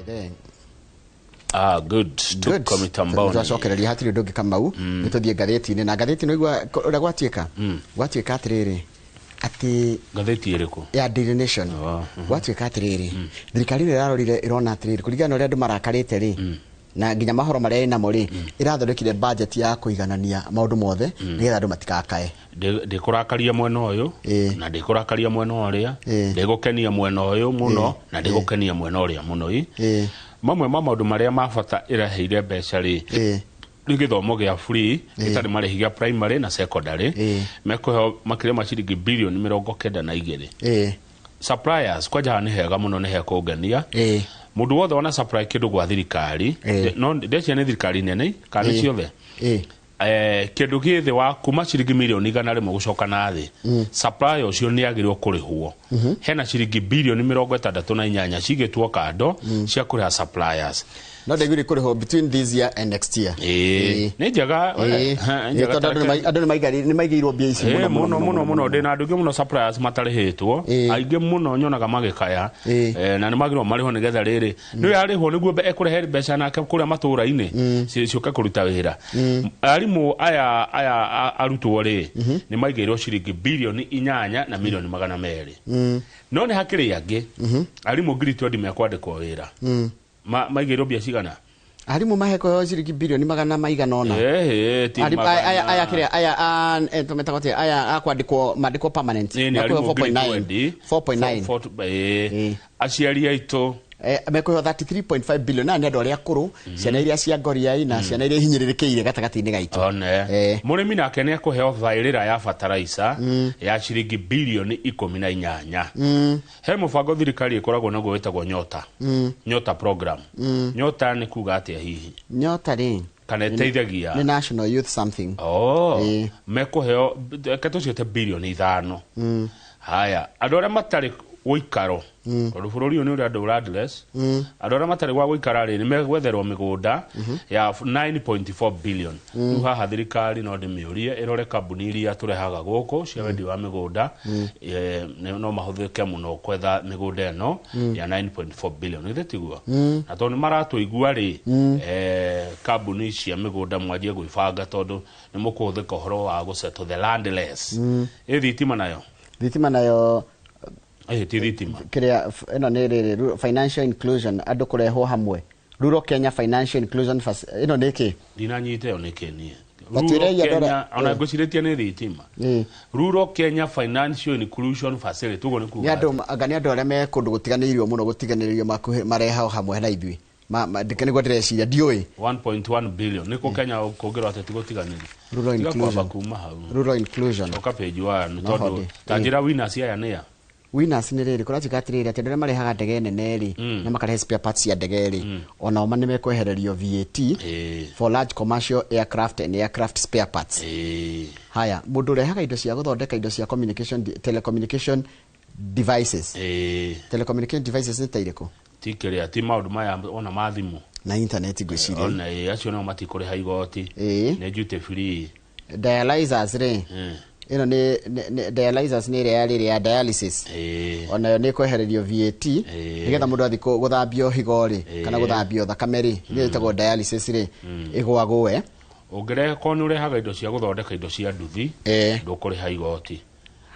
Ere. Ah, good. Tuko mitamboni. Twacokereria, hatirĩ ũndũ ũngĩ, Kamau. Nĩ tũthiĩ ngathĩti-inĩ, na ngathĩti nĩ igua ũrĩa gwatuĩka, gwatuĩka atĩrĩrĩ atĩ Ngathĩti ĩrĩkũ? Ya Daily Nation. Oh. Gwatuĩka atĩrĩrĩ, thirikari ĩrĩa ĩrarorire ĩrona atĩrĩrĩ, kũringana na ũrĩa andũ marakarĩte rĩ, na nginya mahoro marĩa ĩnamo rĩ, ĩrathondekire budget ya kũiganania maũndũ mothe nĩgetha andũ matikakae. Ndĩkũrakaria mwena ũyũ na ndĩkũrakaria mwena ũrĩa, ndĩgũkenia mwena ũyũ mũno na ndĩgũkenia mwena ũrĩa mũno ĩ. Mamwe ma maũndũ marĩa ma bata ĩraheire mbeca rĩ, nĩ gĩthomo gĩa free gĩtarĩ marĩhi gĩa primary na secondary. Mekũheo makĩria ma ciringi bilioni 92. Suppliers kwanja haha nĩ hega mũno, nĩ hekũngenia. Mũndũ wothe wana supply kĩndũ gwa thirikari, no ndeciria nĩ thirikari nene kana nĩ ciothe, kĩndũ gĩ thĩ wa kuma ciringi mirioni 100 gũcoka na thĩ, supplier ũcio nĩ agĩrĩirwo kũrĩhwo. Hena ciringi bilioni 68 cigĩtwo kando cia kũrĩha suppliers. No ndaiguire kũrĩhwo between this year and next year. Ĩĩ, nĩ njega. Ha, nĩ njega. Tondũ andũ andũ nĩ maigĩirwo mbia ici. Mũno mũno mũno mũno, ndĩna andũ aingĩ mũno suppliers matarĩhĩtwo, aingĩ mũno nyonaga magĩkaya. Na nĩ magĩrĩirwo marĩhwo nĩgetha rĩrĩ nĩ yarĩhwo nĩguo ekũrehe mbeca nake kũrĩa matũũra-inĩ ciũke kũruta wĩra. Arimũ aya arutwo rĩ, nĩ maigĩirwo ciringi bilioni 8 na milioni 200. No nĩ hakĩrĩ angĩ arimũ 20,000 mekwandĩkwo wĩra. Maigĩirwo mbia cigana? Arimũ mahekwo ciringi bilioni magana maigana ũna. Ĩhĩ, ti Aya magana. Kĩrĩa aya tũmetaga atĩa, aya a kwandĩkwo mandĩkwo permanent Ĩĩ, nĩ mekũheo arimũ ngiri 4.9 20. 4.9. Ĩĩ. Aciari aitũ. Mekũheo 33.5 billion, na nĩ andũ arĩa akũrũ, ciana iria cia ngoriai na ciana iria ihinyĩrĩrĩkĩire gatagatĩ-inĩ gaitũ. One. Mũrĩmi nake nĩ ekũheo thaĩrĩra ya bataraica ya ciringi bilioni 18. He mũbango thirikari ĩkoragwo naguo wĩtagwo Nyota, Nyota program. Nyota nĩ kuga atĩa hihi? Nyota rĩ, Kana ĩteithagia? Nĩ national youth something. Oh, mekũheo, reke tũciĩte bilioni 5. Haya, andũ arĩa matarĩ gũikaro, tondũ bũrũri ũyũ nĩ ũrĩ andũ landless, andũ arĩa matarĩ gwa gũikara rĩ, nĩ megwetherwo mĩgũnda ya 9.4 billion. Rĩu haha thirikari no ndĩmĩũrie ĩrore kambuni iria tũrehaga gũkũ cia wendia wa mĩgũnda, no mahũthĩke mũno kwetha mĩgũnda ĩno ya 9.4 billion, githĩ tiguo? Na tondũ nĩ maratũigua rĩ, kambuni cia mĩgũnda mwanjie gwĩbanga, tondũ nĩ mũkũhũthĩka ũhoro wa gũsettle the landless. Ĩ thitima nayo? Thitima nayo? Ti thitima. Kĩrĩa ĩno nĩ rĩrĩ, financial inclusion, andũ kũrehwo hamwe, Rural Kenya Financial Inclusion ĩno nĩ kĩ? Ndinanyita ĩyo nĩ kĩ niĩ. Batuĩre Rural andũ arĩa- Kenya, ona ngwĩcirĩtie nĩ thitima. Rural Kenya Financial Inclusion Facility, ũguo nĩ nĩ kuga? Andũ anga nĩ andũ arĩa me kũndũ gũtiganĩirio mũno, gũtiganĩrio makuhĩ, marehao hamwe na ithuĩ. Nĩguo ndĩreciria, ndiũĩ. 1.1 billion nĩ kũ Kenya kũngĩrwo atĩ tigũtiganĩria? Rural Tiga inclusion. kwamba kuma hau. Rural inclusion. Coka page 1. No tondũ hodi. Ta njĩra, winners aya nĩ a? Winners nĩ rĩrĩ, kũratuĩka atĩrĩrĩ atĩ andũ arĩa marehaga ndege nene rĩ, na makarehe spare parts cia ndege rĩ, onao nĩ mekwehererio VAT for large commercial aircraft and aircraft spare parts. Haya, mũndũ ũrehaga indo cia gũthondeka indo cia communication, telecommunication devices. Telecommunication devices nĩ ta irĩkũ? Ti kĩrĩa, ti maũndũ maya ona ma thimũ na internet, ngwĩciria. Ona acio nao matikũrĩha igoti. Nĩ duty free. Dialyzers rĩ, ĩno nĩ dialyzers, nĩ ĩrĩa ya rĩrĩ ya dialysis. Onayo nĩ kwehererio VAT nĩgetha mũndũ athiĩ gũthambio higo rĩ, kana gũthambio thakame rĩ, ĩrĩa ĩtagwo dialysis rĩ, ĩgwagũe. Ũngĩrehe, korwo nĩ ũrehaga indo cia gũthondeka indo cia nduthi, ndũkũrĩha igoti.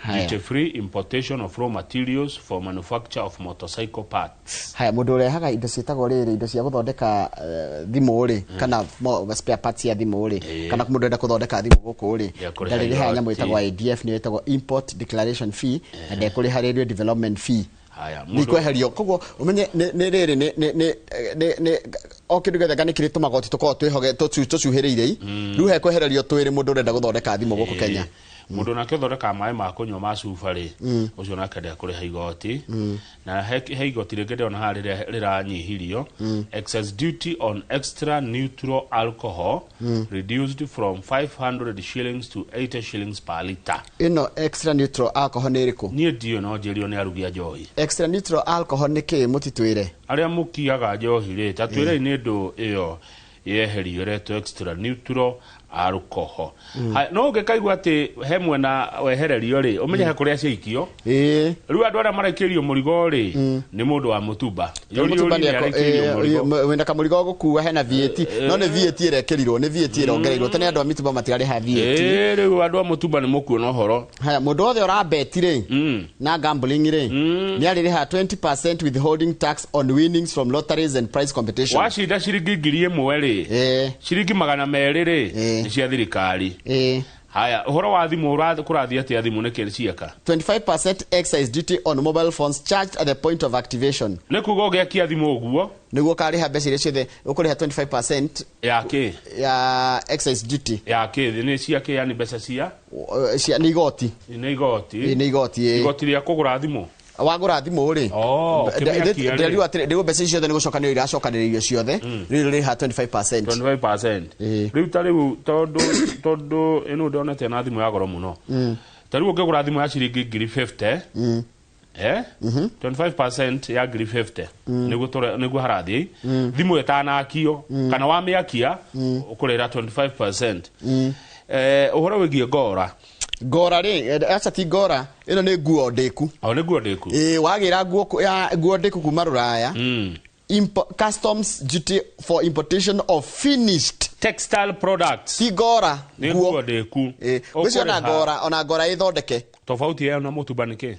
Haya. Duty free importation of raw materials for manufacture of motorcycle parts. Haya, mũndũ ũrehaga indo ciĩtagwo rĩrĩ, indo cia gũthondeka thimũ rĩ, kana spare parts cia thimũ rĩ, kana mũndũ enda gũthondeka thimũ gũkũ rĩ, Ndekũrĩha ndarĩrĩhaga nyamũ igoti. ĩtagwo IDF, nĩyo ĩtagwo import declaration fee, na ndekũrĩha radio development fee. Haya. Nĩ kweherio, koguo ũmenye nĩ rĩrĩ nĩ o kĩndũ gĩothe nĩ kĩrĩ tũmagoti tũkoragwo twĩhoge tũcuhĩrĩire. Rĩu hekwehererio twĩrĩ mũndũ ũrenda gũthondeka thimũ gũkũ Kenya. Mũndũ nake ũthondekaga maĩ ma kũnyua ma cuba rĩ, ũcio nake ndekũrĩha igoti. Na he igoti rĩngĩ ndĩrona haha rĩrĩa rĩranyihirio, excess duty on extra neutral alcohol reduced from 500 shillings to 80 shillings per liter. Ĩno extra neutral alcohol nĩ ĩrĩkũ? Niĩ ndiũĩ, no njĩrio nĩ arugi a njohi. Extra neutral alcohol nĩ kĩĩ? Mũtitwĩre. Arĩa mũkiaga njohi rĩ, ta twĩrei nĩ ndũ ĩyo yeherio ĩretwo extra neutral. Alcohol. No ũngĩkaigua atĩ he mwena wehererio rĩ, ũmenye he kũrĩa ciaikio. Rĩu andũ arĩa maraikĩrio mũrigo rĩ, nĩ mũndũ wa mũtumba. Mũtumba nĩ wĩna kamũrigo gũkua hena VAT, no nĩ VAT ĩrekĩrirwo, nĩ VAT ĩrongereirwo. Tene andũ a mĩtumba matirarĩha VAT. Rĩu andũ a mũtumba nĩ mũkuona ũhoro. Haya, mũndũ wothe ũrabeti rĩ, na gambling rĩ, nĩ arĩrĩha 20% withholding tax on winnings from lotteries and prize competition. Wacinda ciringi 1,000 rĩ, ciringi 200 rĩ, nĩ cia thirikari. Haya, ũhoro wa thimũ kũrathiĩ atĩa thimũ nĩkĩ cieka? 25% excise duty on mobile phones charged at the point of activation. Nĩ kuga ũgĩakia thimũ ũguo? Nĩguo ũkarĩha mbeca iria ciothe, ũkũrĩha 25% ya kĩ? Ya excise duty. Ya kĩ? Nĩ cia kĩ? Yani mbeca cia? Cia nĩ igoti. Nĩ igoti. Nĩ igoti, Igoti rĩa kũgũra thimũ. Wagũra thimũ rĩ, ũkĩmĩakia rĩ. Ndĩrariũa atĩrĩ, rĩu mbeca icio ciothe nĩ gũcokanĩrĩrio iracokanĩrĩrio ciothe, rĩu rĩha 25%. 25%. Rĩu ta rĩu tondũ ĩno ndonete na thimũ ya goro mũno. Ta rĩu ũngĩgũra thimũ ya ciringi ngiri 50, 25% ya ngiri 50, nĩguo harathiĩ. Thimũ ĩtanakio, kana wamĩakia, ũkũrĩra 25%. Ũhoro wĩgiĩ ngora. Ngora rĩ, aca ti ngora, ĩno nĩ nguo ndĩku. O nĩ nguo ndĩku. Wagĩra nguo ndĩku kuma Rũraya. Customs duty for importation of finished textile products. Ti ngora, Nĩ nguo ndĩku. Ngwĩciria ona ngora, ona ngora ĩthondeke. Tofauti yayo na mũtumba nĩ kĩ?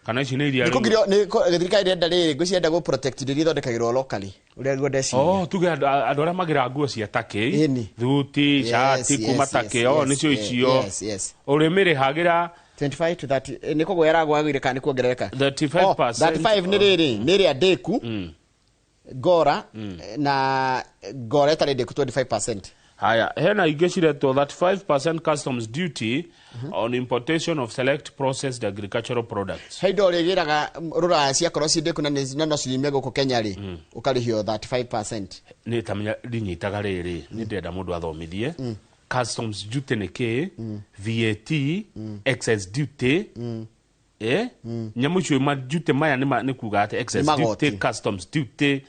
Kana ici nĩ iria Nĩ kũgirio, nĩ thirikari ĩrenda rĩrĩ, ngwĩciria ĩrenda gũ protect indo iria ithondekagĩrwo locally. Ũrĩa nguo ndeciria. Oh, tuge andũ arĩa magĩraga nguo cia Turkey, Ĩni. thuti, shati kuma Turkey, oh, nĩcio icio. Yes. Ũrĩmĩrĩhagĩra 25 to 30, nĩ kũgwa ĩragwagĩire kana nĩ kuongerereka? 35%. Oh, 35 nĩ rĩrĩ, nĩ ĩrĩa ndĩku, ngora, na ngora ĩtarĩ ndĩku 25%. Haya, hena ingĩ ciretwo 35% customs duty on importation of select processed agricultural products. He indo ũrĩgĩraga Rũraya ciakorwo ciĩ ndĩku na no ciume gũkũ Kenya rĩ, ũkarĩhio 35%. Nĩ ta menya ndinyitaga rĩrĩ, nĩ ndĩrenda mũndũ athomithie. Customs duty nĩ kĩ? VAT, excise duty, Nyamũ icio ma duty maya nĩ kuga atĩ excise Nĩ magoti. duty, customs duty,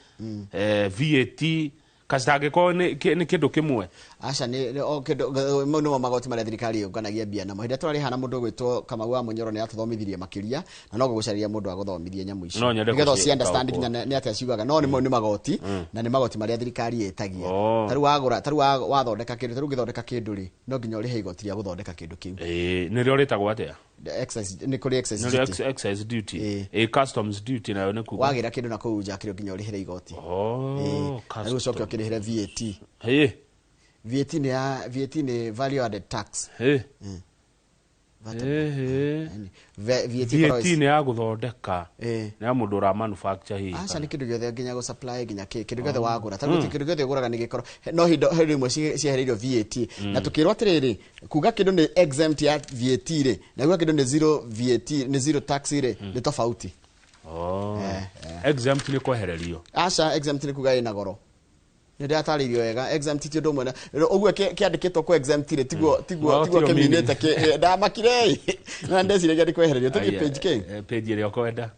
VAT, kacitangĩkorwo nĩ kĩndũ kĩmwe. Aca, nĩ, o kĩndũ, mau nĩmo magoti marĩa thirikari yũnganagia mbia namo. Hĩndĩ ĩrĩa tũrarĩha na mũndũ ũgwĩtwo Kamau wa Mũnyoro nĩ atũthomithirie makĩria, na no gũgũcarĩria mũndũ agũthomithie nyamũ icio. No nyende Nĩgetha gũciĩ ũci understand taũkwo. nginya nĩ atĩa ciugaga. No nĩ magoti, na nĩ magoti marĩa thirikari ĩtagia. Ta rĩu wagũra, ta rĩu wathondeka kĩndũ, ta rĩu ũngĩthondeka kĩndũ rĩ, no nginya ũrĩhe igoti rĩa gũthondeka kĩndũ kĩu. Nĩrĩo rĩtagwo atĩa? Excise, nĩ kũrĩ excise Nĩrĩo duty. excise duty. Customs duty nayo nĩ kuga. Wagĩra kĩndũ na kũu nja kĩrĩa nginya ũrĩhĩre igoti. Oh, Na rĩu ũcoke custom. ũkĩrĩhĩre VAT. VAT nĩ ya, VAT nĩ value added tax. VAT. Yaani, VAT VAT ĩkoragwo nĩ ya gũthondeka. Nĩ ya mũndũ ũra manufacture hihi. Aca, nĩ kĩndũ gĩothe nginya gũ supply nginya kĩ, kĩndũ gĩothe wagũra. Ta rĩu kĩndũ gĩothe ũgũraga nĩ gĩkorwo. No he imwe ciehereirio VAT. Na tũkĩrwo atĩrĩrĩ, kuga kĩndũ nĩ exempt ya VAT rĩ, na kuga kĩndũ nĩ zero VAT, nĩ zero tax rĩ, nĩ tofauti. Exempt nĩ kwehererio. Aca, exempt nĩ kuga ĩna goro. Nĩ ndĩratarĩirio wega, exempt ti ũndũ ũmwe na ũguo kĩandĩkĩtwo kũ exempt rĩ, Well, tiguo tio kĩminĩte meaning. ndamakire ĩ. Na ndeciragia nĩ kwehererio. Tũthiĩ Aya, page kĩ? Page ĩrĩa ũkwenda.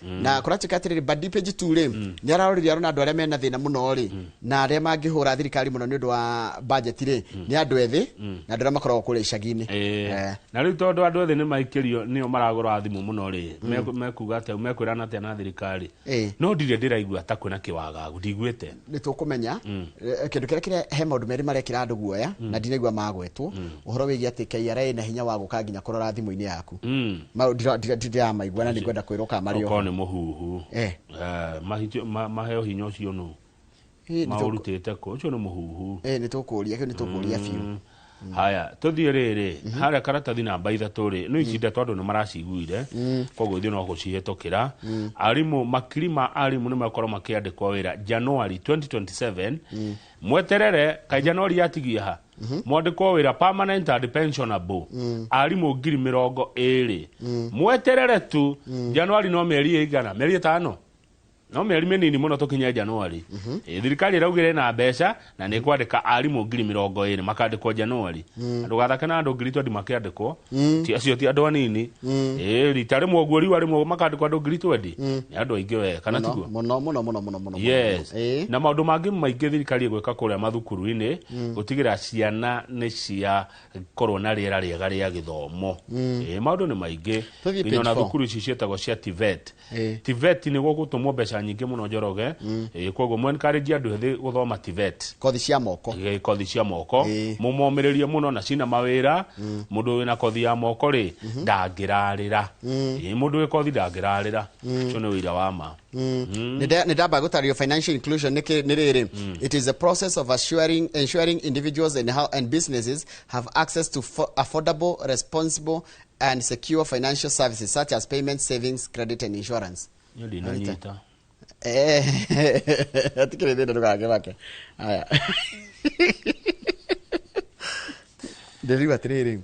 Na kũratuĩka atĩrĩrĩ, Badi page 2 rĩ, nĩ araroririe arona andũ arĩa mena thĩna mũno rĩ, na arĩa mangĩhũra thirikari mũno nĩ ũndũ wa budget rĩ, nĩ andũ ethĩ, na andũ arĩa makoragwo kũrĩa icagi-inĩ. Na rĩu tondũ andũ ethĩ nĩ maikĩrio, nĩo maragũra thimũ mũno rĩ, mekuga atĩa, mekwĩrana atĩa na thirikari? No ndirĩ ndĩraigua ta kwĩna kĩwagagu, ndiguĩte. Nĩ tũkũmenya. Kĩndũ kĩrĩa kĩrĩa he maũndũ merĩ marekĩra andũ guoya, na ndinaigua magwetwo, ũhoro wĩgiĩ atĩ KRA ĩna hinya wa gũka nginya kũrora thimũ-inĩ yaku. Mau ndiramaigua na nĩngwenda kwĩrwo kana marĩ Okorwo oho. nĩ mũhuhu. Maheo hinya ũcio nũ? Maũrutĩte kũ? Ũcio nĩ mũhuhu. Nĩ tũkũria, kĩu nĩ tũkũria biũ. Haya, tũthiĩ rĩrĩ, harĩa karatathi namba 3 rĩ, nĩ ici ndeto andũ nĩ maraciguire, koguo ithuĩ no gũcihĩtũkĩra. Arimũ, makiri ma arimũ nĩ mekorwo makĩandĩkwo wĩra January 2027. Mweterere, kaĩ January yatigia ha? Mwandĩkwo wĩra permanent and pensionable. Arimũ ngiri mĩrongo ĩrĩ. Mweterere tu, January no mĩeri ĩigana? Mĩeri ĩtano? No mĩeri mĩnini mũno tũkinye Januari. Thirikari ĩraugire na mbeca na nĩ kwandĩka arimũ 20,000 makandĩkwo Januari. Ndũgathake na andũ 20,000 makĩandĩkwo. Ti acio ti andũ anini. Rita rĩmwe ũguo riũa rĩmwe makandĩkwo andũ 20,000. Nĩ andũ aingĩ we kana tiguo? Mũno mũno mũno mũno mũno. Yes. Na maũndũ mangĩ maingĩ thirikari ĩgwĩka kũrĩa mathukuru-inĩ gũtigĩrĩra ciana nĩ cia korwo na rĩera rĩega rĩa gĩthomo. Maũndũ nĩ maingĩ. Nginya ona thukuru ici ciĩtagwo cia TVET. TVET nĩ gũgũtũmwo mbeca nyingĩ mũno Njoroge. Koguo mũ encourage andũ ethĩ gũthoma TVET. Kothi cia moko. Kothi cia moko. Mũmomĩrĩrie mũno na cina mawĩra. Mũndũ wĩna kothi ya moko rĩ ndangĩrarĩra. Mũndũ wĩ kothi ndangĩrarĩra. Ũcio nĩ ũira wa ma. Nĩ ndamba gũtarĩrio financial inclusion nĩ rĩrĩ. It is a process of ensuring individuals and businesses have access to affordable, responsible and secure financial services such as payment, savings, credit and insurance. Ndinanyita. Atikĩrĩ thĩna ndũgakĩmake. Aya. Ndĩriu atĩrĩrĩ,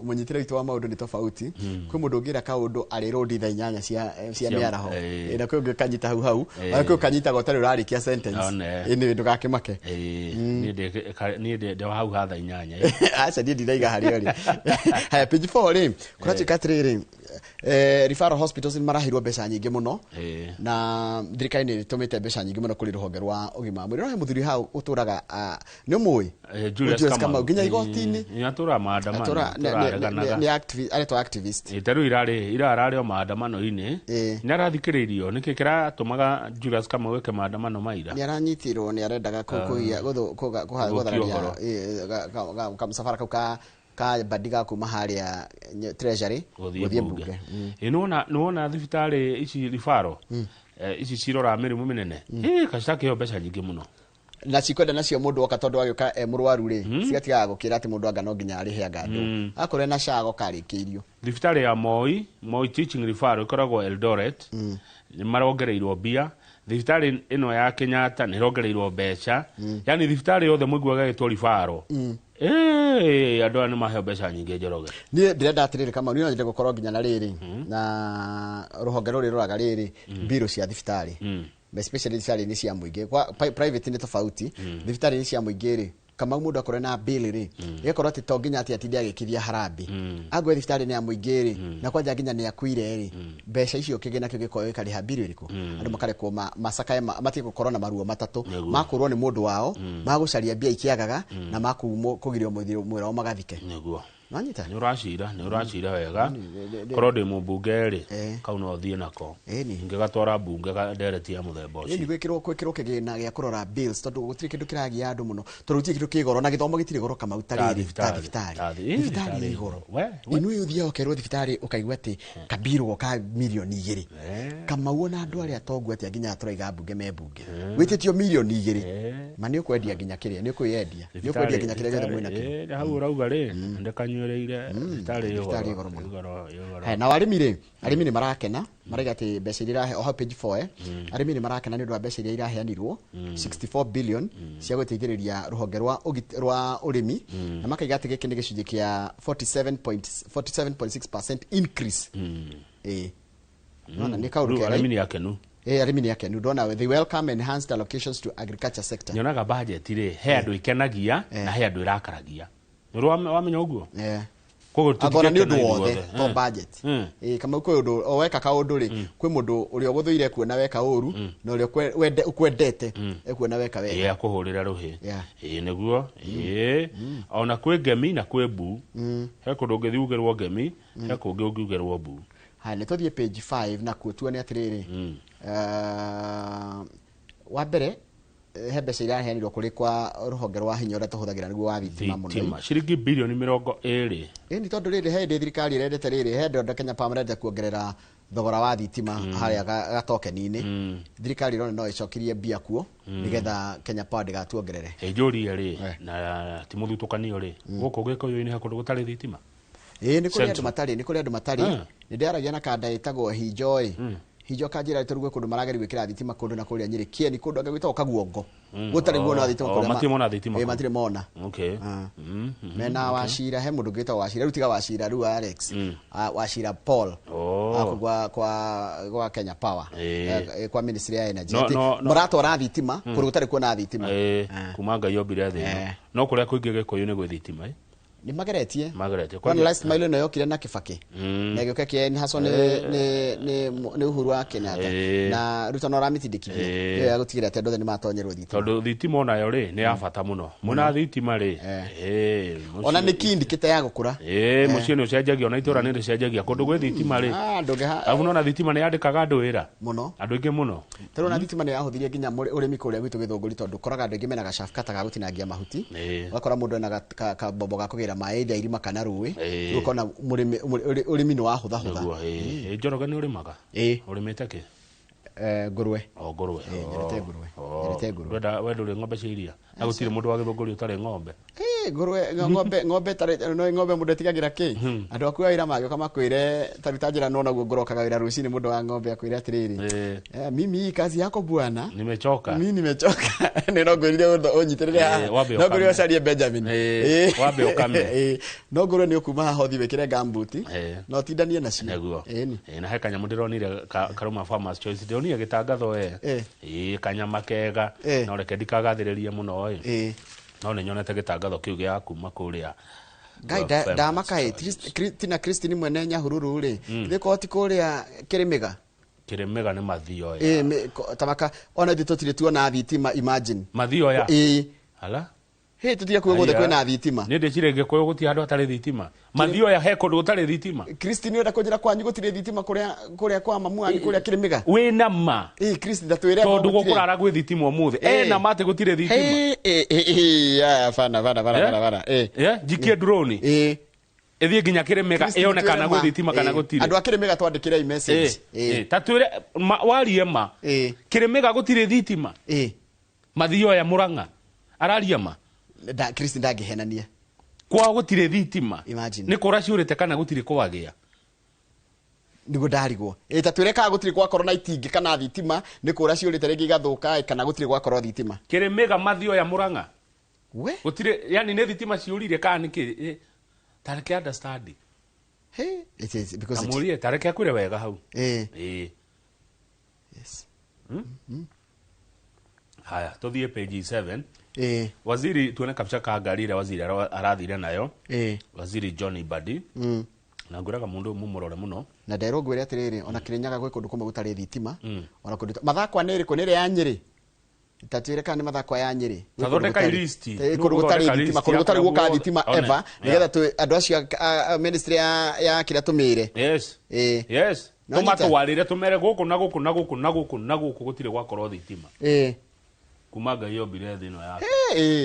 mũnyitĩre witũ wa maũndũ nĩ tofauti. Kwĩ mũndũ ũngĩra kaũndũ arĩ rũndi thaa inyanya cia mĩaraho. Na kwĩ ũngĩ ũkanyita hau hau. Na kwĩ ũkanyitaga ũtarĩ ũrarĩkia sentence. Ĩnĩ ndũgakĩmake. Niĩ ndĩ hau ha thaa inyanya. Aca niĩ ndinaiga harĩa ũrĩ. Haya page 4 rĩ, kũratuĩka atĩrĩrĩ, referral hospitals nĩ maraheirwo mbeca nyingĩ mũno. Na thirikari nĩ ĩtũmĩte mbeca nyingĩ mũno kũrĩ rũhonge rwa ũgima wa mwĩrĩ. No he mũthuri hau ũtũraga nĩ ũmũĩ? Julius Kamau nginya igoti-inĩ. Atũra maandamano. Nĩ activist, aretwo activist. Ta rĩu irarĩ o maandamano-inĩ. Nĩ arathikĩrĩirio nĩkĩ kĩratũmaga Julius Kamau eke maandamano maira? Nĩ aranyitirwo nĩ arendaga gũthararia kamũcabara kau ka bandiga kuma harĩa Treasury gũthiĩ mbunge. Nĩwona thibitarĩ ici referral ici cirora mĩrimũ mĩnene. Kacitakĩheo mbeca nyingĩ mũno. Na cikwenda nacio mũndũ oka tondũ agĩũka e mũrwaru rĩ, cigatigaga gũkĩra atĩ mũndũ anga no nginya arĩhe anga andũ. Akorwo ena SHA agoka arĩkĩirio. Thibitarĩ ya Moi Teaching Referral ĩkoragwo Eldoret, nĩ marongereirwo mbia. Thibitarĩ ĩno ya Kenyatta nĩ ĩrongereirwo mbeca. Yaani thibitarĩ yothe mũiguaga ĩgĩtwo referral. Andũ aya nĩ maheo mbeca nyingĩ Njoroge. Niĩ ndĩrenda atĩrĩrĩ Kamau, niĩ no nyende gũkorwo nginya na rĩrĩ na rũhonge rũrĩ rũraga rĩrĩ mbirũ cia thibitarĩ. Especially thibitarĩ-inĩ cia mũingĩ. Kwa private nĩ tofauti. Thibitarĩ-inĩ cia mũingĩ rĩ, Kamau mũndũ akorwo na bill rĩ, ĩgakorwo atĩ to nginya atĩ atinde agĩkiria harambĩ. Angwe thibitarĩ-inĩ ya mũingĩ rĩ, na kwanja nginya nĩ akuire rĩ, mbeca icio kĩgĩna kĩu gĩkorwo gĩkarĩha bill ĩrĩkũ? Andũ makarekwo macakae matige gũkorwo na maruo matatũ, makũrwo nĩ mũndũ wao, magũcaria mbia ikĩagaga, na makumwo kũgirio mwĩra wao magathike. Nĩguo. Nĩwanyita? Nĩ ũracira wega. Korwo ndĩ mũmbunge rĩ, kau no thiĩ nako. Ingĩgatwara mbunge ndereti ya mũthemba ũcio. Nĩ gwĩkĩrwo kĩgĩna gĩa kũrora bills tondũ gũtirĩ kĩndũ kĩragia andũ mũno. Tondũ gũtirĩ kĩndũ kĩ goro na gĩthomo gĩtirĩ goro Kamau ta rĩrĩ, ta thibitarĩ. Thibitarĩ ĩ goro. Inũ ũthiaga ũkerwo thibitarĩ ũkaigua atĩ kabirũ ka mirioni 2. Kamau ona andũ arĩa atongu atĩa nginya tũraiga mbunge me mbunge. Wĩtĩtio mirioni 2. Ma nĩ ũkwendia nginya kĩrĩa, nĩ ũkwĩyendia. Nĩ ũkwendia nginya kĩrĩa gĩothe mwĩna kĩo. Hau ũrauga rĩ, ndĩkanyuĩrĩire thibitarĩ ĩ goro mũno. Na arĩmi rĩ, arĩmi nĩ marakena, maraiga atĩ mbeca iria irahe, o hau page 4, arĩmi nĩ marakena nĩ ũndũ wa mbeca iria iraheanirwo 64 billion cia gũteithĩrĩria rũhonge rwa ũrĩmi, na makaiga atĩ gĩkĩ nĩ gĩcunjĩ kĩa 47.6% increase. Nona nĩ kaũndũ kega. Arĩmi nĩ akenu. Arĩmi nĩ akenu. Ndona they welcome enhanced allocations to agriculture sector. Nyonaga budget rĩ, he andũ ikenagia na he andũ irakaragia. Nĩ wamenya ũguo? Koguo Angona nĩ ũndũ wothe to budget. Kamau kwĩ ũndũ o weka kaũndũ rĩ, kwĩ mũndũ ũrĩa ũgũthũire kuona weka ũru na ũrĩa ũkwendete ekuona weka wega. Akũhũrĩra rũhĩ. Nĩguo. Ona kwĩ ngemi na kwĩ mbu. He kũndũ ũngĩthiĩ ugerwo ngemi, he kũngĩ ũngiugerwo mbu. Haya, nĩ tũthiĩ page 5 na kuo tuone atĩrĩrĩ. Wa mbere he mbeca iraheanirwo kũrĩ kwa rũhonge rwa hinya ũrĩa tũhũthagĩra nĩguo wa thitima mũno. Ciringi bilioni 20. Nĩ tondũ rĩrĩ he hĩndĩ thirikari ĩrendete rĩrĩ, he hĩndĩ Kenya Power marendete kuongerera thogora wa thitima harĩa gatokeni-inĩ. Thirikari ĩrona no ĩcokirie mbia kuo nĩgetha Kenya Power ndĩgatuongerere. Njũrie rĩ, na ti mũthutũkanio rĩ, gũkũ Gĩkũyũ-inĩ he kũndũ gũtarĩ thitima? Nĩ kũrĩ andũ matarĩ, nĩ kũrĩ andũ matarĩ. Nĩ ndĩaragia na kanda ĩtagwo Hinjoĩ. Hijo kanjĩra tũruge kũndũ marageria gwĩkĩra thitima kũndũ na kũrĩa Nyĩrĩ Kieni kũndũ angĩ gwĩtagwo Kaguongo. Gũtarĩ guona thitima kũrĩa. Matirĩ mona thitima. Matirĩ mona. Okay. Mena Wachira he mũndũ ũngĩ wĩtagwo Wachira rĩu tiga Wachira rĩu Alex. Wachira Paul. Kwa Kenya Power. Kwa Ministry ya Energy. Mũratwara thitima kũndũ gũtarĩ kuona thitima. Kuma Ngai ombire thĩ. No kũrĩa kũingĩ Gĩkũyũ nĩ gwĩ thitima. Ni mageretie. Mageretie. Kwa last mile ĩno yokire na Kibaki. Na gĩũka kĩa Hassan ni Uhuru wa Kenyatta. Na Ruto no aramitindĩkithia. Ĩyo ya gũtigĩrĩra atĩ andũ othe nĩ matonyerwo thitima. Tondũ thitima onayo rĩ nĩ ya bata mũno. Mwĩna thitima rĩ. Ona nĩ kindi kĩte ya gũkũra. Mũciĩ nĩ ũcenjagia ona itũra nĩ rĩcenjagia kũndũ gwĩ thitima rĩ. Alafu nona thitima nĩ yandĩkaga andũ wĩra. Mũno. Andũ aingĩ mũno. Tondũ ona thitima nĩ yahũthirie nginya ũrĩmi kũrĩa gwitũ Gĩthũngũri tondũ koraga andũ aingĩ mena gacabu kata ga gũtinangia mahuti. Ũgakora mũndũ ena kabombo ga kũgĩra maĩ ithia irima kana rũĩ. Rĩu ũkona ũrĩmi nĩ wahũthahũtha. Njoroge nĩ ũrĩmaga? Ũrĩmĩte kĩ? Ngũrwe. Ngũrwe. Nyendete ngũrwe. Nyendete ngũrwe. We ndũrĩ ng'ombe cia iria? Na gũtirĩ mũndũ wa Gĩthũngũri ũtarĩ ng'ombe. Ngũrwe, ng'ombe, ng'ombe tarĩ, no ng'ombe mũndũ ĩtigagĩra kĩ? Andũ aku a wĩra magĩũka makwĩre, ta rĩu ta njĩra nona guo ngũrokaga wĩra rũcinĩ mũndũ wa ng'ombe akwĩre atĩrĩrĩ. Mimi hii kazi yako bwana. Nimechoka. Mimi nimechoka. Nĩ no ngwĩrire ũnyitĩrĩre haha. No ngwĩrire ũcarie Benjamin. Wambe ũkame. No ngũrwe nĩ ũkuma haha ũthiĩ wĩkĩre gumboot. Na ũtindanie nacio. Nĩguo. Na he kanyamũ ndĩronire karũma Farmers Choice. Ndĩronire gĩtangatho kanyama kega. No reke ndikagathĩrĩrie mũno No nĩ nyonete gĩtangatho kĩu gĩa kuma kũrĩa. Ngai ndamaka Tina Christine mwene Nyahururu rĩ. Githĩ korwo ti kũrĩa Kĩrĩmĩga? Kĩrĩmĩga nĩ Mathioya. Tamaka ona ithuĩ tũtirĩ tuona thitima imagine. Mathioya? Ala? Hĩ tũtige kuga guothe kwĩna thitima. Nĩ ndĩciragia Gĩkũyũ gũtirĩ handũ hatarĩ thitima. Mathioya he kũndũ gũtarĩ thitima. Christine ũrenda kũnjĩra kwanyu gũtirĩ thitima kũrĩa kwa mamu wanyu kũrĩa Kĩrĩmĩga? Wĩna ma. Christine ndatwĩre tondũ gũkũrara gwĩ thitima ũmũthĩ. Ena ma atĩ gũtirĩ thitima. Bana bana bana bana. Njikie drone. Ĩthiĩ nginya Kĩrĩmĩga ĩyone kana gwĩ thitima kana gũtirĩ. Andũ a Kĩrĩmĩga twandĩkĩrei message. Ta twĩre warie ma. Kĩrĩmĩga gũtirĩ thitima. Mathioya Murang'a. Araria ma. Christine ndangĩhenania. Kwao gũtirĩ thitima. Imagine. Nĩ kũra ciũrĩte kana gũtirĩ kwagĩa. Nĩguo ndarigwo. Ta twĩre kana gũtirĩ gwakorwo na itingĩ kana thitima, nĩ kũra ciũrĩte rĩngĩ igathũka kana gũtirĩ gwakorwo thitima. Kĩrĩmĩga Mathioya Murang'a. We? Gũtirĩ, yani nĩ thitima ciũrire kana nĩkĩ? Ta reke understand. Hey, it is because it Amũrie, ta reke akwĩre wega hau. Yes. Haya, tũthiĩ page 7. Waziri tuone kabisa ka ngari ĩrĩa waziri arathire nayo. Waziri John Mbadi. Na ngwĩraga mũndũ mũmũrore mũno. Na nderwo ngwĩre atĩrĩrĩ, ona Kĩrĩnyaga gwĩ kũndũ kũmwe gũtarĩ thitima. Ona kũndũ Mathakwa nĩ ĩrĩkũ? Nĩ ĩrĩa ya Nyĩrĩ? Ta twĩre kana nĩ Mathakwa ya Nyĩrĩ. Gwĩ Ta kũndũ thondeka gũtarĩ list. Kũndũ gũtarĩ Thondeka thitima, list kũndũ gũtarĩ ya gũka kũrĩa thitima guothe. ever. Nĩgetha andũ acio a ministry ya kĩrĩa tũmĩre. Yes. Yes. No nyita. Tũmatwarĩre tũmere gũkũ na gũkũ na gũkũ na gũkũ na gũkũ gũtirĩ gwakorwo thitima. Kuma Ngai ombire thĩ ĩno yake.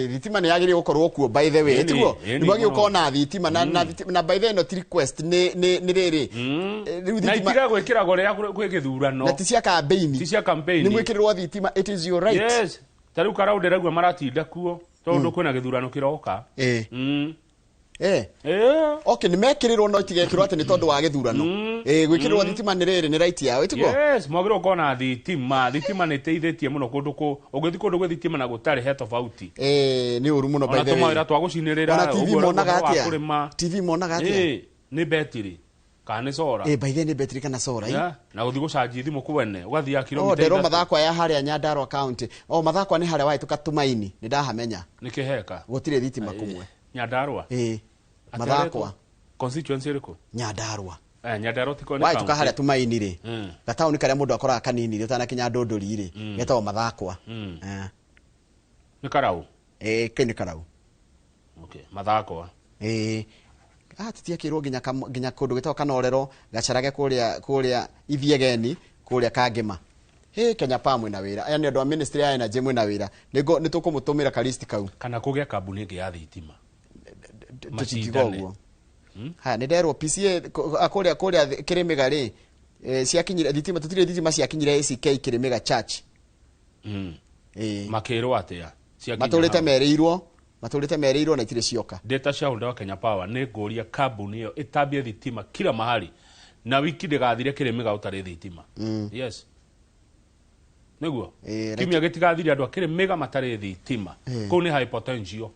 Thitima nĩ yagĩrĩire gũkorwo kuo by the way. Tiguo? Nĩ wagĩrĩirwo gũkorwo na thitima na thitima, na by the way no ti request, nĩ rĩrĩ. Rĩu Na thitima itiga gwĩkĩragwo rĩrĩa kwĩ gĩthurano. Na ti cia campaign. Ti cia campaign. Nĩ mwĩkĩrĩrwo thitima, it is your right. Yes. Ta rĩu Karau ndĩraigua maratinda kuo tondũ kwĩna gĩthurano kĩroka. Okay, nĩ mekĩrĩrwo no itigekĩrwo atĩ nĩ tondũ wa gĩthurano. Gwĩkĩrĩrwo thitima nĩ rĩrĩ, nĩ right yao, ĩtiguo? Yes, mwagĩrĩirwo gũkorwo na thitima. Thitima nĩ ĩteithĩtie mũno kũndũ kũ, ũngĩthiĩ kũndũ gwĩ thitima na gũtarĩ he tofauti. Nĩ ũru mũno by Ona the way. tũmawĩra twa gũcinĩrĩra, Ona TV ũguo monaga ũhoro wa atĩa? kũrĩma. TV monaga atĩa? Nĩ betiri. Kana nĩ solar. By the way nĩ betiri kana solar, ĩ? Yeah, na gũthiĩ gũcanji thimũ kwene, ũgathiĩ Oh, kilomita nderwo ithatũ. Mathakwa ya harĩa Nyandarua County. Oh, Mathakwa nĩ harĩa wahĩtũka Tumaini, nĩ ndahamenya. Nĩ kĩheka. Gũtirĩ thitima kũmwe. Nyandarua? Atĩ Mathakwa. aretwo constituency ĩrĩkũ? Nyandarua. Nyandarua ti kone Wahĩtũka county. harĩa Tumaini rĩ. Gataũni karĩa mũndũ akoraga kanini rĩ, ũtanakinya Ndũndũri rĩ, getagwo Mathakwa. Nĩ Karau? Kĩu nĩ Karau. Okay, Mathakwa. Tũtiakĩrwo nginya kũndũ gwĩtagwo Kanorero, gacarage kũrĩa Ithiegeni, kũrĩa Kangema. Hĩ, Kenya Power mwĩna wĩra. Aya nĩ andũ a Ministry ya Energy mwĩna wĩra. Nĩ tũkũmũtũmĩra ka list kau. Kana kũgĩa kambuni ĩngĩ ya thitima. Tũtingiuga Macindane. ũguo. Haya, nĩ nderwo PCA kũrĩa Kĩrĩmĩga rĩ, ciakinyire thitima, tũtirĩ thitima ciakinyire ACK Kĩrĩmĩga Church. Makĩrwo atĩa? Ciakinya Matũrĩte hau. merĩirwo, matũrĩte merĩirwo na itirĩ cioka. Data shareholder wa Kenya Power nĩ ngũria kambuni ĩyo ĩtambie thitima kila mahali. Na wiki ndĩgathire Kĩrĩmĩga ũtarĩ thitima. Yes, nĩguo. Kiumia gĩtigathire andũ a Kĩrĩmĩga matarĩ thitima. Kũu nĩ high potential.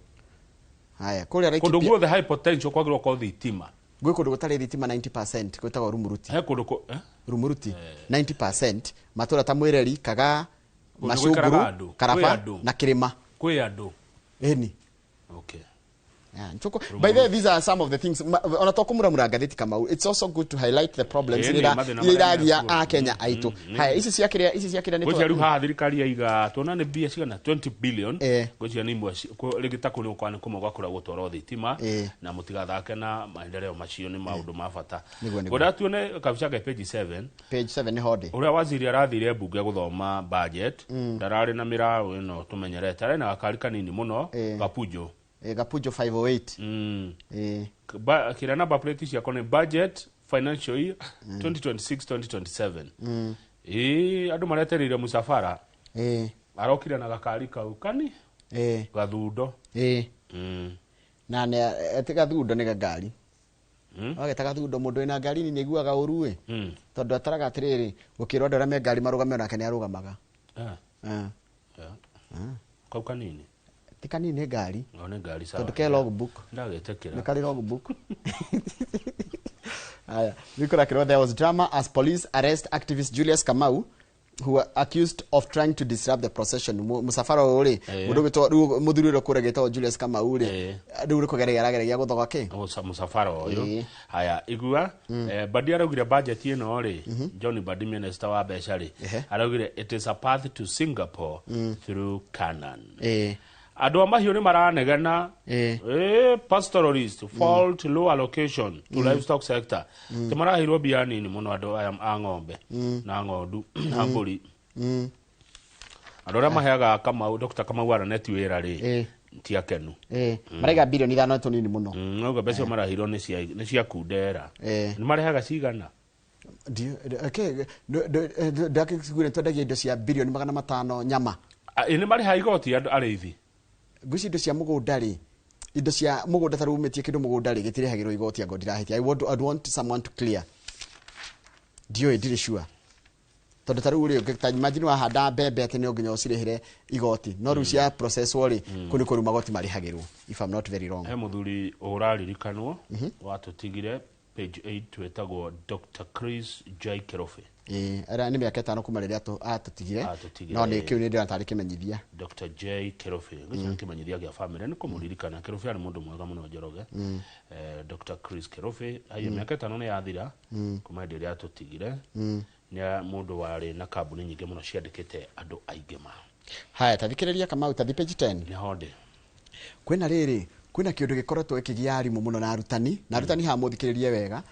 Haya, kũrĩa Kũndũ Laikipia guothe high potential kwagĩrĩirwo gũkorwo thitima. Gwĩ kũndũ gũtarĩ thitima 90% gwĩtagwo Rumuruti. He kũndũ eh? Rumuruti 90%, matũra ta Mwĩreri, Kagaa, Kũndũ gũikaraga Macunguru, andũ. Kwĩ Karaba andũ. na Kĩrĩma. Kwĩ andũ. Ĩni. Okay. Yeah, nchoko. By the way, these are some of the things ona to kumuramura ngathĩti Kamau, it's also good to highlight the problems Ĩĩ, nĩ iria mathĩna iria marĩa iragia mekuo. a Kenya aitũ. Haya, ici cia kĩrĩa, ici cia kĩrĩa nĩ Ngwĩciria rĩu haha thirikari yaiga tuona nĩ mbia cigana, 20 billion. Ngwĩciria nĩ imwe rĩngĩ ta kũu nĩ gũkorwo nĩ kũmwe gwa kũrĩa gũtwarwo thitima. Na mũtigathake na maendeleo macio, nĩ maũndũ ma bata. Nĩguo. Ngwenda tuone kabica ke page 7. Page 7 nĩ hondĩ. Ũrĩa waziri arathire mbunge gũthoma budget, ndararĩ na mĩraũ ĩno tũmenyerete, arĩ na gakari kanini mũno, gapujo. Gapujo 508. Kĩrĩa number plate ciakwa nĩ budget financial year 2026 2027. Ĩĩ, andũ maretereire mũcabara. Arokire na gakari kau kani gathundo. Na nĩ ati gathundo nĩ gangari. Wageta gathundo, mũndũ wĩna ngari nini aiguaga ũru ĩ. Tondũ ataraga atĩrĩrĩ, gũkĩrwo andũ arĩa me ngari marũgame, onake nĩ arũgamaga. Kau kanini. Ti kanini, nĩ ngari. O nĩ ngari, sawa. Tondũ ke logbook. Ndagetĩkĩra. Nĩ karĩ logbook. Haya, nĩkũrakĩrwo there was drama as police arrest activist Julius Kamau, who were accused of trying to disrupt the procession. Mũcabara ũyũ rĩ, mũndũ ũgĩtwo rĩu mũthuri ũrĩa kũrĩa gĩtagwo Julius Kamau rĩ, rĩu nĩ kũgeria arageragia gũthoga kĩ. Mũcabara ũyũ. Haya, igua, Badi araugire budget ĩno rĩ, John Badi, minister wa mbeca rĩ, araugire it is a path to Singapore through Canaan. Andũ a mahiũ nĩ maranegena. Pastoralist fault low allocation to livestock sector. Ti maraheirwo mbia nini mũno andũ aya a ng'ombe na ng'ondu na mbũri. Andũ arĩa maheaga Kamau, Dr. Kamau Araneti wĩra rĩ, ti akenu. Maraiga 5 bilioni nĩ tũnini mũno. Nauga mbeca icio maraheirwo nĩ cia kundera. Nĩ marehaga cigana? Ndakĩguire twendagia indo cia 500 bilioni nyama. Ah, ĩ, nĩ marĩhaga igoti andũ arĩithi? Ngwĩciria indo cia mũgũnda rĩ, indo cia mũgũnda ta rĩu umĩtie kĩndũ mũgũnda rĩ, gĩtirĩhagĩrwo igoti ango ndirahĩtia. I'd want someone to clear. Ndiũĩ, ndirĩ sure, tondũ ta rĩu rĩ, ta imagine wahanda mbembe atĩ nĩ nginya ũcirĩhĩre igoti, no rĩu cia processwo rĩ, kũu nĩ kũrĩ magoti marĩhagĩrwo, if I'm not very wrong. He mũthuri ũraririkanwo watũtigire, page 8, wĩtagwo Dr. Chris J Kerofe. Ĩĩ, arĩa nĩ mĩaka 5 kuma rĩrĩa atũtigire. Atũtigire. No nĩ kĩu nĩ ndĩrona tarĩ kĩmenyithia. Dr. J Kerofe, gĩcio nĩ kĩmenyithia gĩa family, nĩ kũmũririkana. Kerofe arĩ mũndũ mwega mũno, Njoroge. Dr. Chris Kerofe, haya, mĩaka 5 nĩ yathira kuma hĩndĩ ĩrĩa atũtigire. Nĩ mũndũ warĩ na kambuni nyingĩ mũno ciandĩkĩte andũ aingĩ ma. Haya, tathikĩrĩria Kamau, tathi page 10. Nĩ honde. Kwĩna rĩrĩ, kwĩna kĩũndũ gĩkoretwo gĩkĩgia arimũ mũno na arutani, na arutani haha mũthikĩrĩrie wega.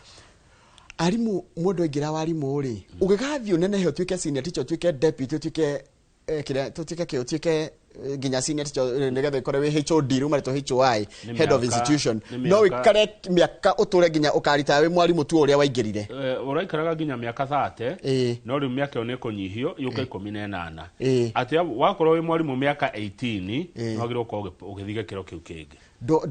Arimũ, mũndũ aingĩra warimũ rĩ, ũgĩgathiĩ ũnenehe, ũtuĩke senior teacher, ũtuĩke deputy, ũtuĩke kĩrĩa tũtuĩke kĩ, ũtuĩke nginya senior teacher, nĩgetha ũkore wĩ HOD, rĩu marĩtwo HOI, Nĩ head of institution, nĩ no ũikare mĩaka ũtũre nginya ũkaritaya wĩ mwarimũ tu ũrĩa waingĩrire. Ũraikaraga nginya mĩaka 30. No rĩu mĩaka ĩyo nĩ ĩkũnyihio yũke 18. Atĩ wakorwo wĩ mwarimũ mĩaka 18, nĩ wagĩrĩirwo gũkorwo ũgĩthiĩ gĩkĩro kĩu kĩngĩ.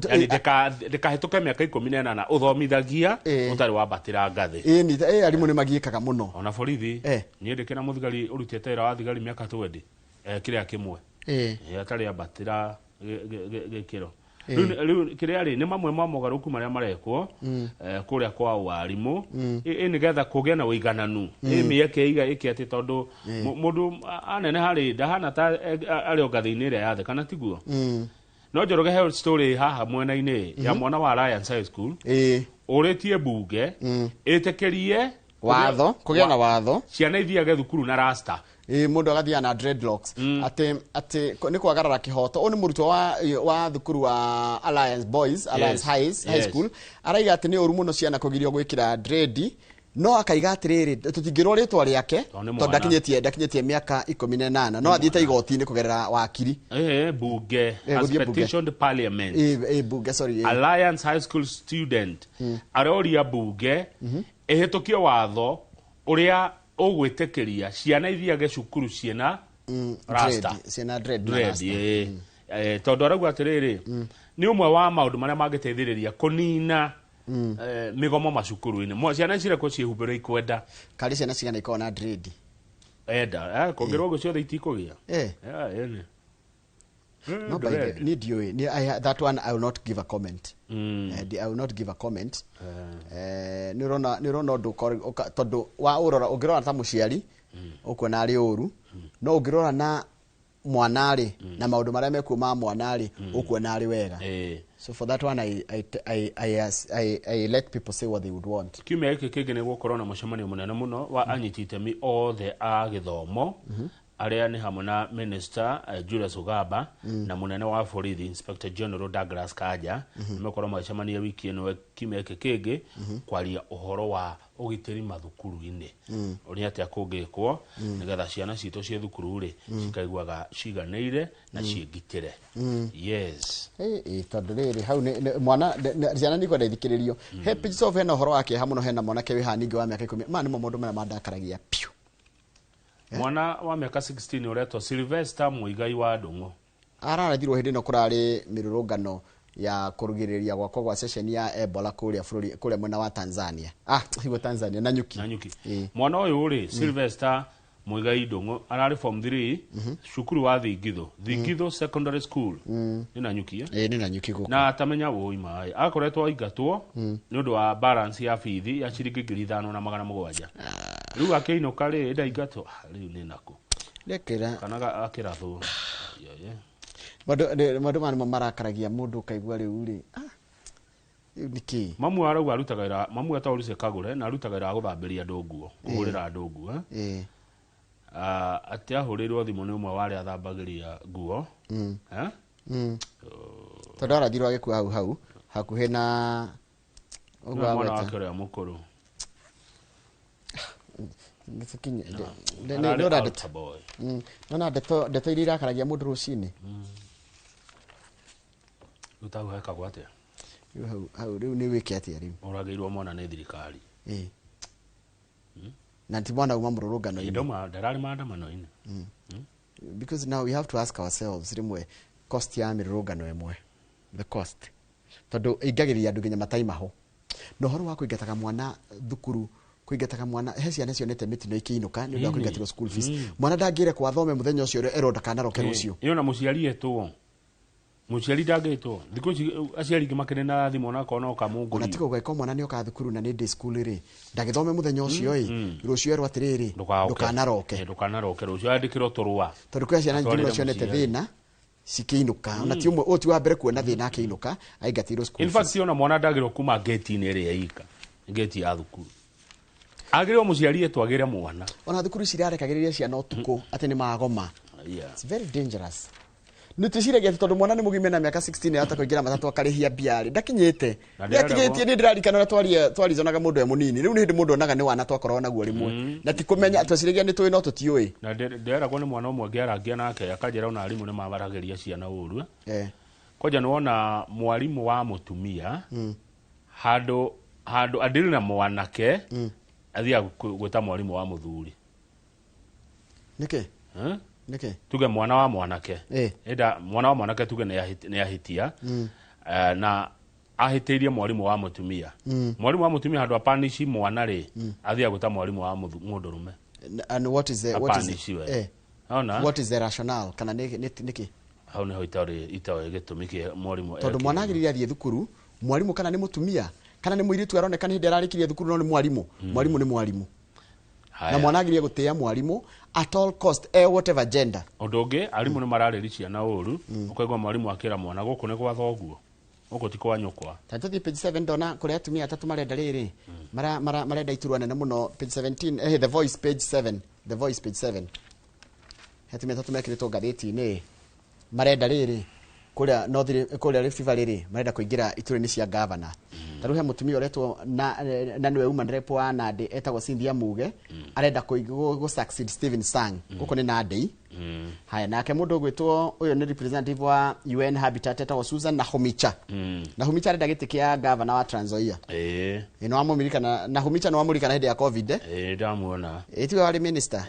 Yani ndĩkahĩtũke mĩaka 18 ũthomithagia ũtarĩ wambatĩra ngathĩ. Ĩĩ, arimũ nĩ magiĩkaga mũno. Ona borithi. Niĩ ndĩkĩra mũthigari ũrutĩte wĩra wa thigari mĩaka 20, kĩrĩa kĩmwe. Atarĩ ambatĩra gĩkĩro. Rĩu kĩrĩa rĩ, nĩ mamwe ma mogarũrũku marĩa marekwo kũrĩa kwa warimũ, ĩ nĩgetha kũgĩe na ũigananu, ĩ mĩeke iga ĩke atĩ tondũ mũndũ aneneha rĩ, ndahana ta arĩ o ngathĩ-inĩ ĩrĩa ya thĩ, kana tiguo? No Njoroge, he story haha mwena-inĩ ya mwana wa Alliance High School ũrĩtie mbunge ĩtĩkĩrie watho, kũgĩa na watho ciana ithiage thukuru na rasta. Ĩĩ, mũndũ agathiaga na dreadlocks, atĩ nĩ kwagarara kĩhoto. Ũyũ nĩ mũrutwo wa thukuru wa Alliance Boys, Alliance High School, araiga atĩ nĩ ũru mũno ciana kũgirio gwĩkĩra dread, no akaiga atĩrĩrĩ, tũtingĩrwo rĩtwa rĩake Tondũ nĩ tondũ mwana. ndakinyĩtie mĩaka 18, no athiĩte igoti-inĩ kũgerera wakiri. Bunge has gũthiĩ bunge. petitioned parliament. Ĩĩ, bunge, sorry, ĩĩ. Alliance High School student aroria bunge ĩhĩtũkie watho ũrĩa ũgwĩtĩkĩria ciana ithiage cukuru ciĩna rasta. Dread, ciĩna dread na dread, rasta. Ĩĩ. Tondũ arauga atĩrĩrĩ, nĩ ũmwe wa maũndũ marĩa mangĩteithĩrĩria kũnina Migomo macukuru-inĩ, ciana cirekwo ciĩhumbĩre ikwenda. Karĩ ciana cigana ikoragwo na dread? Enda kongerwo ũguo ciothe itikũgĩa. Ene. No, by the ni ndiũĩ ni that one I will not give a comment. I will not give a comment. Nĩ ũrona, nĩ ũrona ũndũ tondũ wa ũrora, ũngĩrora ta mũciari ũkuona arĩ ũru, no ũngĩrora na mwana-rĩ na maũndũ marĩa mekuo ma mwana-rĩ, ũkuona arĩ wega. So for that one I let people say what they would want. Kiumia gĩkĩ kĩngĩ nĩ gũkorwo na mũcemanio mũnene mũno wa anyiti itemi othe a gĩthomo, arĩa nĩ hamwe na Minister Julius Ogamba na mũnene wa borithi Inspector General Douglas Kanja. Nĩ mekorwo magĩcemania wiki ĩno, kiumia gĩkĩ kĩngĩ, kwaria ũhoro wa ũgitĩri mathukuru-inĩ, ũrĩa atĩa kũngĩkwo nĩgetha ciana citũ ciĩ thukuru rĩ cikaiguaga ciganĩire na ciĩngitĩre. Yes. Tondũ rĩrĩ hau mwana ciana nĩ ikwenda ithikĩrĩrio. He Pages of hena ũhoro wa kĩeha mũno, hena mwanake wĩ haha ningĩ wa mĩaka 10. Maya nĩmo maũndũ marĩa mandakaragia piũ. Mwana wa mĩaka 16 ũretwo Sylvester Muigai wa Ndung'u. Arathirwo hĩndĩ ĩno kũrarĩ mĩrũrũngano ya kũrugĩrĩria gwakwo gwa ceceni ya Ebola kũrĩa bũrũri, kũrĩa mwena wa Tanzania. Higuo Tanzania na Nyuki. Na Nyuki. Mwana ũyũ rĩ, Sylvester Muigai Ndung'u, ararĩ form 3 cukuru wa Thingitho, Thingitho Secondary School. Nĩ na Nyuki, eh? Ĩĩ, nĩ na Nyuki gũkũ. Na atamenya wũi maĩ akoretwo aingatwo nĩ ũndũ wa balance ya bithi ya ciringi 5700. Rĩu akĩinũka rĩ, ndaingatwo. Rĩu nĩ nakũ? Rekera. Kana akĩrathwo. Maũndũ maya nĩmo marakaragia mũndũ ũkaigua rĩu rĩ. Rĩu nĩ kĩ? Mamu arauga arutaga wĩra, mamu etagwo Lucy Kagũre na arutaga wĩra wa gũthambĩria andũ nguo, kũhũrĩra andũ nguo, eh? Atĩ ahũrĩirwo thimũ nĩ ũmwe wa arĩa athambagĩria nguo. Eh? Tondũ arathirwo agĩkua hau hau hakuhĩ na ũguo Nĩ mwana agweta. wake ũrĩa mũkũrũ. Nĩ Ararĩ nĩ altar boy. Nona ndeto iria irakaragia mũndũ rũcinĩ. Rĩu ta hau hekagwo atĩa? Rĩu hau rĩu nĩ wĩke atĩa rĩu? Ũragĩirwo mwana nĩ thirikari. Na ti mwana uma mũrũrũngano-inĩ. Ndoma ndararĩ maandamano-inĩ. Because now we have to ask ourselves rĩmwe cost ya mĩrũrũngano ĩmwe. The cost. Tondũ ĩingagĩrĩria andũ nginya mataima ho. Na ũhoro wa kũingataga mwana thukuru, kũingataga mwana, he ciana cionete mĩtino ikĩinũka nĩ ũndũ wa kũingatĩrwo school fees. Mwana ndangĩre kwa thome mũthenya ũcio erwo ndakanaroke rũciũ. Ĩyo na mũciari etwo. Mũciari ndangĩtwo. Thikũ ici aciari aingĩ makĩrĩ na thimũ ona akorwo no kamũngũri. Ona tiga ũgeka mwana nĩoka thukuru na nĩ day school rĩ, ndagĩthome mũthenya ũcio ĩ, rũciũ erwo atĩrĩrĩ, ndũkanaroke. Ndũkanaroke rũciũ, andĩkĩrwo tũrũa. Tondũ kwĩ ciana nyingĩ mũno Atwarĩre cionete mũciari. thĩna cikĩinũka. Ona ti ũmwe, ũyũ ti wa mbere kuona thĩna akĩinũka, aingatĩirwo school In fact, fees. ona mwana ndagĩrĩirwo kuma gate-inĩ ĩrĩa ika, gate ya thukuru. Agĩrĩirwo mũciari etwagĩre mwana. Ona thukuru ici irarekagĩrĩria ciana ũtukũ atĩ nĩ magoma. It's very dangerous. Nĩ twĩciragia atĩ tondũ mwana nĩ mũgima na mĩaka 16 ahota kũingĩra matatũ akarĩhia mbia rĩ, ndakinyĩte. Na Nĩ akinyĩtie, ndĩraregwo. nĩ ndĩrarikana ũrĩa twarizonaga mũndũ e mũnini. Rĩu nĩ hĩndĩ mũndũ onaga nĩ wana twakoragwo naguo rĩmwe. Na ti kũmenya, tweciragia nĩ tũĩ no tũtiũĩ. Na ndĩreragwo nĩ mwana ũmwe ngĩarangia nake, akanjĩra ona arimũ nĩ mabaragĩria ciana ũru. Kwanja nĩ wona mwarimũ wa mũtumia, handũ andĩrĩ na mwanake, athiaga gwĩta mwarimũ wa mũthuri. Nĩkĩ? Nĩkĩ? Tuge mwana wa mwanake. Enda mwana wa mwanake tuge nĩ ahĩtia. Na ahĩtĩirie mwarimũ wa mũtumia. Mwarimũ wa mũtumia handũ apanishi mwana rĩ, athiaga gwĩta mwarimũ wa mũndũrũme. And what is the, what is the, Apanishi we. Ona? What is the rationale? Kana nĩkĩ? Hau nĩho itoĩ gĩtũmi kĩa mwarimũ Tondũ mwana agĩrĩire athiĩ thukuru, mwarimũ kana nĩ mũtumia, kana nĩ mũirĩtu aroneka nĩ hĩndĩ ararĩkirie thukuru no nĩ mwarimũ. Mwarimũ nĩ mwarimũ. Na mwana agĩrĩire gũtĩĩa mwarimũ at all cost, whatever gender. Ũndũ ũngĩ, arimũ nĩ mararĩria ciana ũru, ũkaigua mwarimũ akĩra mwana gũkũ nĩ gwa thoguo, gũkũ ti kwa nyũkwa. Ta tũthiĩ page 7 ndona kũrĩa atumia atatũ marenda rĩrĩ, marenda iturwa nene mũno, page 17, The Voice page 7, The Voice page 7. He atumia atatũ mekĩrĩtwo ngathĩti-inĩ, marenda rĩrĩ, kũrĩa North kũrĩa Rift Valley rĩ, marenda kũingĩra iturwa-inĩ cia governor. Ta rĩu he mũtumia ũretwo na nĩwe woman rep wa Nandi etagwo Cynthia Muge, arenda gũ succeed Stephen Sang. Gũkũ nĩ Nandi. Haya, nake mũndũ ũgwĩtwo ũyũ nĩ representative wa UN Habitat etagwo Susan Nahumicha. Nahumicha arenda gĩtĩ kĩa governor wa Trans Nzoia. Ĩ, nĩ wamũririkana, Nahumicha nĩ wamũririkana hĩndĩ ya COVID, eh? Ĩĩ, ndamuona. Ĩ, tiwe warĩ minister?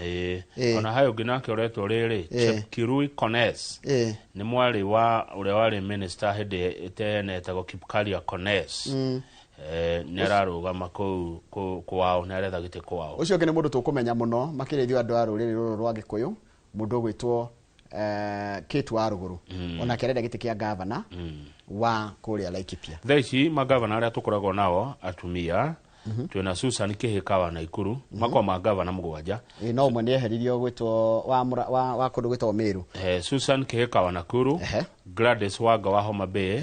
Ona hayo ũngĩ nake ũretwo rĩrĩ, Chepkirui Kones. Nĩ mwarĩ wa ũrĩa warĩ minister hĩndĩ ĩtene etagwo Kipkalya Kones. Nĩ ararũgama kũu kwao, nĩ aretha gĩtĩ kwao. Ũcio ũngĩ nĩ mũndũ tũkũmenya mũno makĩria ithuĩ andũ a rũrĩrĩ rũrũ rwa Gĩkũyũ, mũndũ ũgwĩtwo Kate wa Rũgũrũ. Onake arenda gĩtĩ kĩa gavana wa kũrĩa Laikipia. Thaa ici magavana arĩa tũkoragwo nao atumia, twĩna Susan Kihika wa Naikuru, makoragwo magavana 7. No ũmwe nĩ eheririo gwĩtwo wa kũndũ gwĩtagwo Meru. Susan Kihika wa Nakuru, Gladys Wanga wa Homa Bay,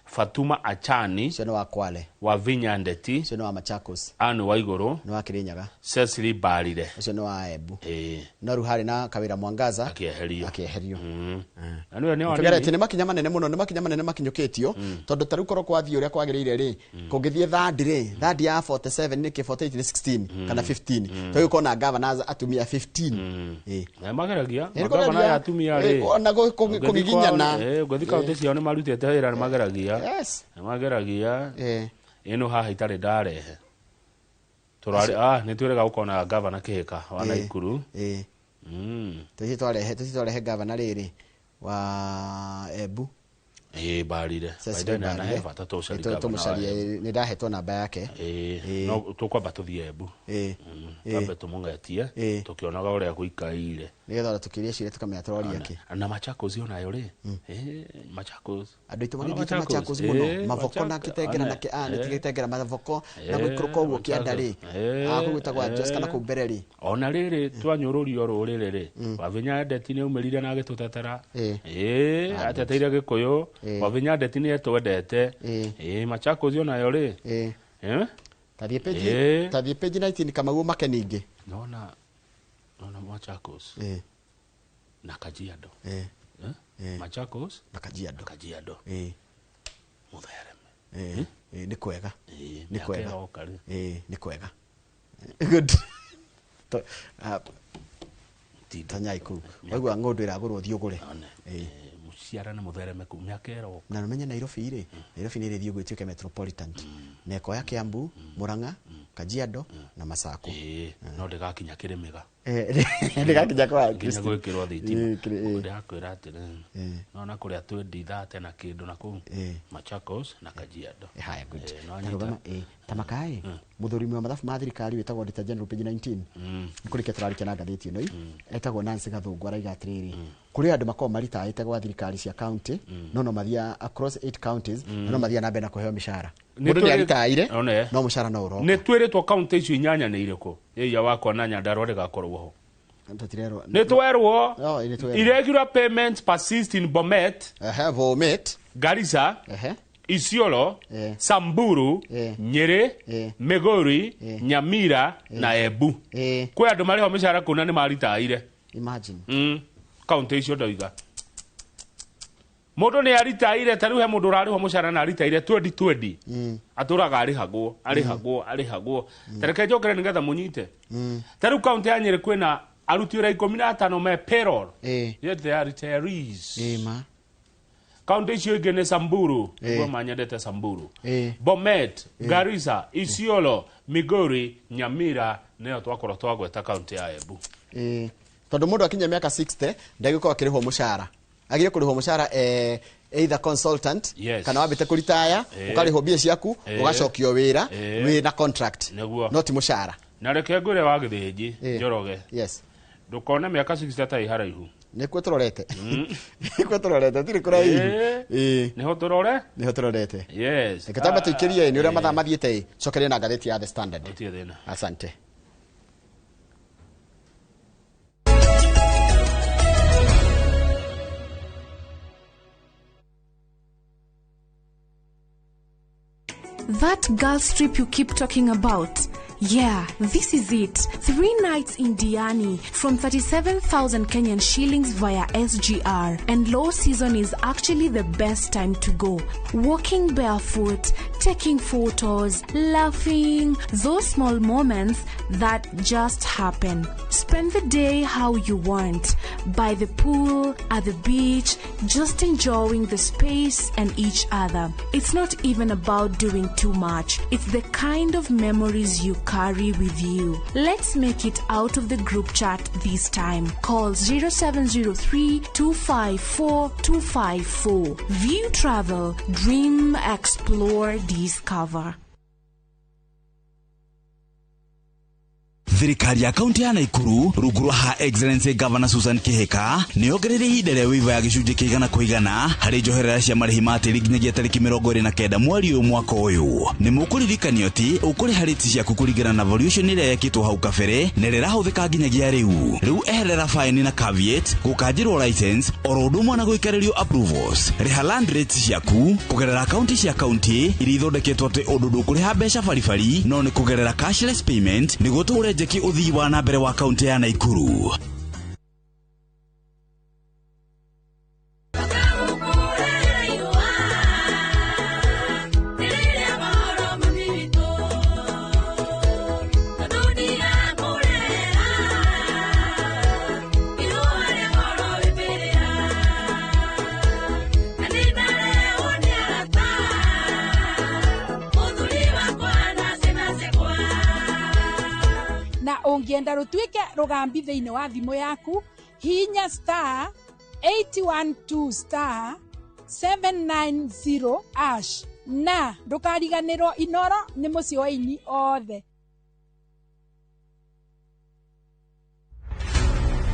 Fatuma Achani ũcio nĩ wa Kwale, wa Vinya Ndeti, ũcio nĩ wa Machakos, Anne Waiguru nĩ wa Kirinyaga, Cecily Barire ũcio nĩ wa Embu. No rĩu harĩ na Kawĩra Mwangaza akĩeherio. Na nĩwe nĩ makinya manene mũno, nĩ makinya manene makinyũkĩtio, tondũ ta rĩu korwo kwathiĩ ũrĩa kwagĩrĩire rĩ, kũngĩthiĩ third rĩ, third ya 47 nĩkĩ 48 nĩ 16 kana 15, tondũ gũkorwo na governors atumia 15. Mageragia magavana ya atumia rĩ, ona kũgiginyana, ũngĩthiĩ kaũntĩ ciao nĩ marutĩte wĩra, nĩ mageragia. Yes. Mageragia. Ĩno haha itarĩ ndarehe. Tũrarĩ nĩ twĩrĩga gũkorwo na gavana Kihika wa Naikuru. Tũthiĩ twarehe gavana rĩrĩ wa Embu. Barire. Na he bata tũcarie, nĩ ndahetwo namba yake. No tũkwamba tũthiĩ Embu. Twambe tũmũgetie, tũkĩonaga ũrĩa gũikaire. Nĩgetha tũkĩrie ciira tũkamenya tũroria kĩ. Na Machakos onayo rĩ. Machakos. Andũ aitũ magĩthiĩte Machakos mũno. Mavoko na Kitengela na Kitengela Mavoko na gũikũrũka ũguo kĩanda rĩ. Kũu gwĩtagwo Jos kana kũu mbere rĩ. Ona rĩrĩ twanyũrũrio rũrĩrĩ rĩ. Wavinya Ndeti nĩ aumĩrire na agĩtũtetera. Ateteire Gĩkũyũ. Wavinya Ndeti nĩ etwendete. Machakos onayo rĩ. Tathiĩ page 19 Kamau ũmake ningĩ. Nona Machakos. Na Kajiado. Machakos na Kajiado. Kajiado. Muthereme. Nĩ kwega. Nĩ kwega. Nĩ kwega. Good. Tanyai kũu. Waigua ng'ũndũ ĩragũrwo thiĩ ũgũre. Mũciarane mũthereme kũu mĩaka ĩroka. Na ũmenye Nairobi rĩ, Nairobi nĩ ĩrĩthiĩ ũguo ĩtuĩke metropolitan. Na ĩkoya Kiambu, Murang'a, Kajiado na Masako. No ndĩgakinya Kĩrĩmĩga. Ndĩgakinya kwa nginya gwĩkĩrwo thitima. Ndĩrakwĩra atĩrĩ, nona kũrĩa twendithate na kĩndũ na kũu Machakos na Kajiado. Haya, good. Ta Makai, mũthũrimi wa mathabu ma thirikari wĩtagwo Auditor General page 19. Nĩkũrĩkia tũrarĩkia na ngathĩti ĩno etagwo Nancy Gathũngũ araiga atĩrĩrĩ, kũrĩ andũ makoragwo maritaĩte gwa thirikari cia county, no mathiaga across 8 counties, no mathiaga na mbere na kũheo mĩcara. Mũndũ nĩ aritaire, no mũcara no ũroka. Nĩ twĩrĩtwo county icio 8 nĩ irĩkũ? Ĩya wakwa na Nyandarua ndĩgakorwo ho. Nĩ twerwo irregular payments persist in Bomet, Bomet, Garissa, Isiolo, Samburu, Nyeri, Migori, Nyamira na Embu. Kwĩ andũ marĩho mĩcara kũu na nĩ maritaire. Imagine. Kaunti icio ndoiga. Mũndũ nĩ aritaire, ta rĩu he mũndũ ũrarĩhwo mũcara na aritaire 2020. Atũraga arĩhagwo, arĩhagwo, arĩhagwo. Ta reke njokere nĩgetha mũnyite. Ta rĩu kaunti ya Nyeri kwĩna aruti wĩra 15 me payroll. Yet they are retirees. Kaunti icio ingĩ nĩ Samburu, nĩguo manyendete Samburu. Bomet, Garissa, Isiolo, Migori, Nyamira nĩyo twakorwo twagweta kaunti ya Embu. Tondũ mũndũ akinya mĩaka 60 ndagĩkorwo akĩrĩhwo mũcara. Agire kũrĩhwo mũcara either consultant, kana wambĩte kũritaya, ũkarĩhwo mbia ciaku, ũgacokio wĩra wĩna contract, no ti mũcara. Na reke ngwĩre wa Gĩthĩnji, Njoroge. Yes. Ndũkone mĩaka 60 ta ĩ haraihu. Nĩkuo tũrorete. Nĩkuo tũrorete, tirĩ kũraihu. Nĩho tũrore? Nĩho tũrorete. Yes. Reke twambe tũikĩrie nĩ ũrĩa mathaa mathiĩte ĩ, cokeria na ngathĩti ya The Standard. Gũtirĩ thĩna. Asante. That girls trip you keep talking about. Yeah, this is it. 3 nights in Diani from 37,000 Kenyan shillings via SGR. And low season is actually the best time to go. Walking barefoot, taking photos, laughing, those small moments that just happen. Spend the day how you want. By the pool, at the beach, just enjoying the space and each other. It's not even about doing too much. It's the kind of memories you carry with you. Let's make it out of the group chat this time. Call 0703 254 254. View Travel, dream, explore, discover. Thirikari ya kaunti ya Naikuru rungu rwa Her Excellency Governor Susan Kihika nĩ yongereire ihinda rĩa waiver ya gĩcunjĩ kĩa igana kwa igana harĩ njoherera cia marĩhi ma tĩri nginyagia tarĩki 29 mweri ũyũ mwaka ũyũ. Nĩ mũkũririkanio atĩ ũkũrĩha rĩti ciaku kũringana na valuation ĩrĩa yekĩtwo hau kabere na ĩrĩa ĩrahũthĩka nginyagia rĩu. Rĩu eherera fine na caveat, gũkanjĩrwo license oro ũndũ ũmwe na gũikarĩrio approvals. Rĩha land rates ciaku kũgerera akaunti cia kaunti iria ithondeketwo atĩ ũndũ ndũkũrĩha mbeca baribari no nĩ kũgerera cashless payment nĩguo tũhũre njeki ũthii wa na mbere wa kaunti ya Naikuru. Ungienda rutuike rugambi thiini wa thimu yaku hinya star 812 star 790 ash na ndukariganirwo Inoro ni mucii wa ini othe.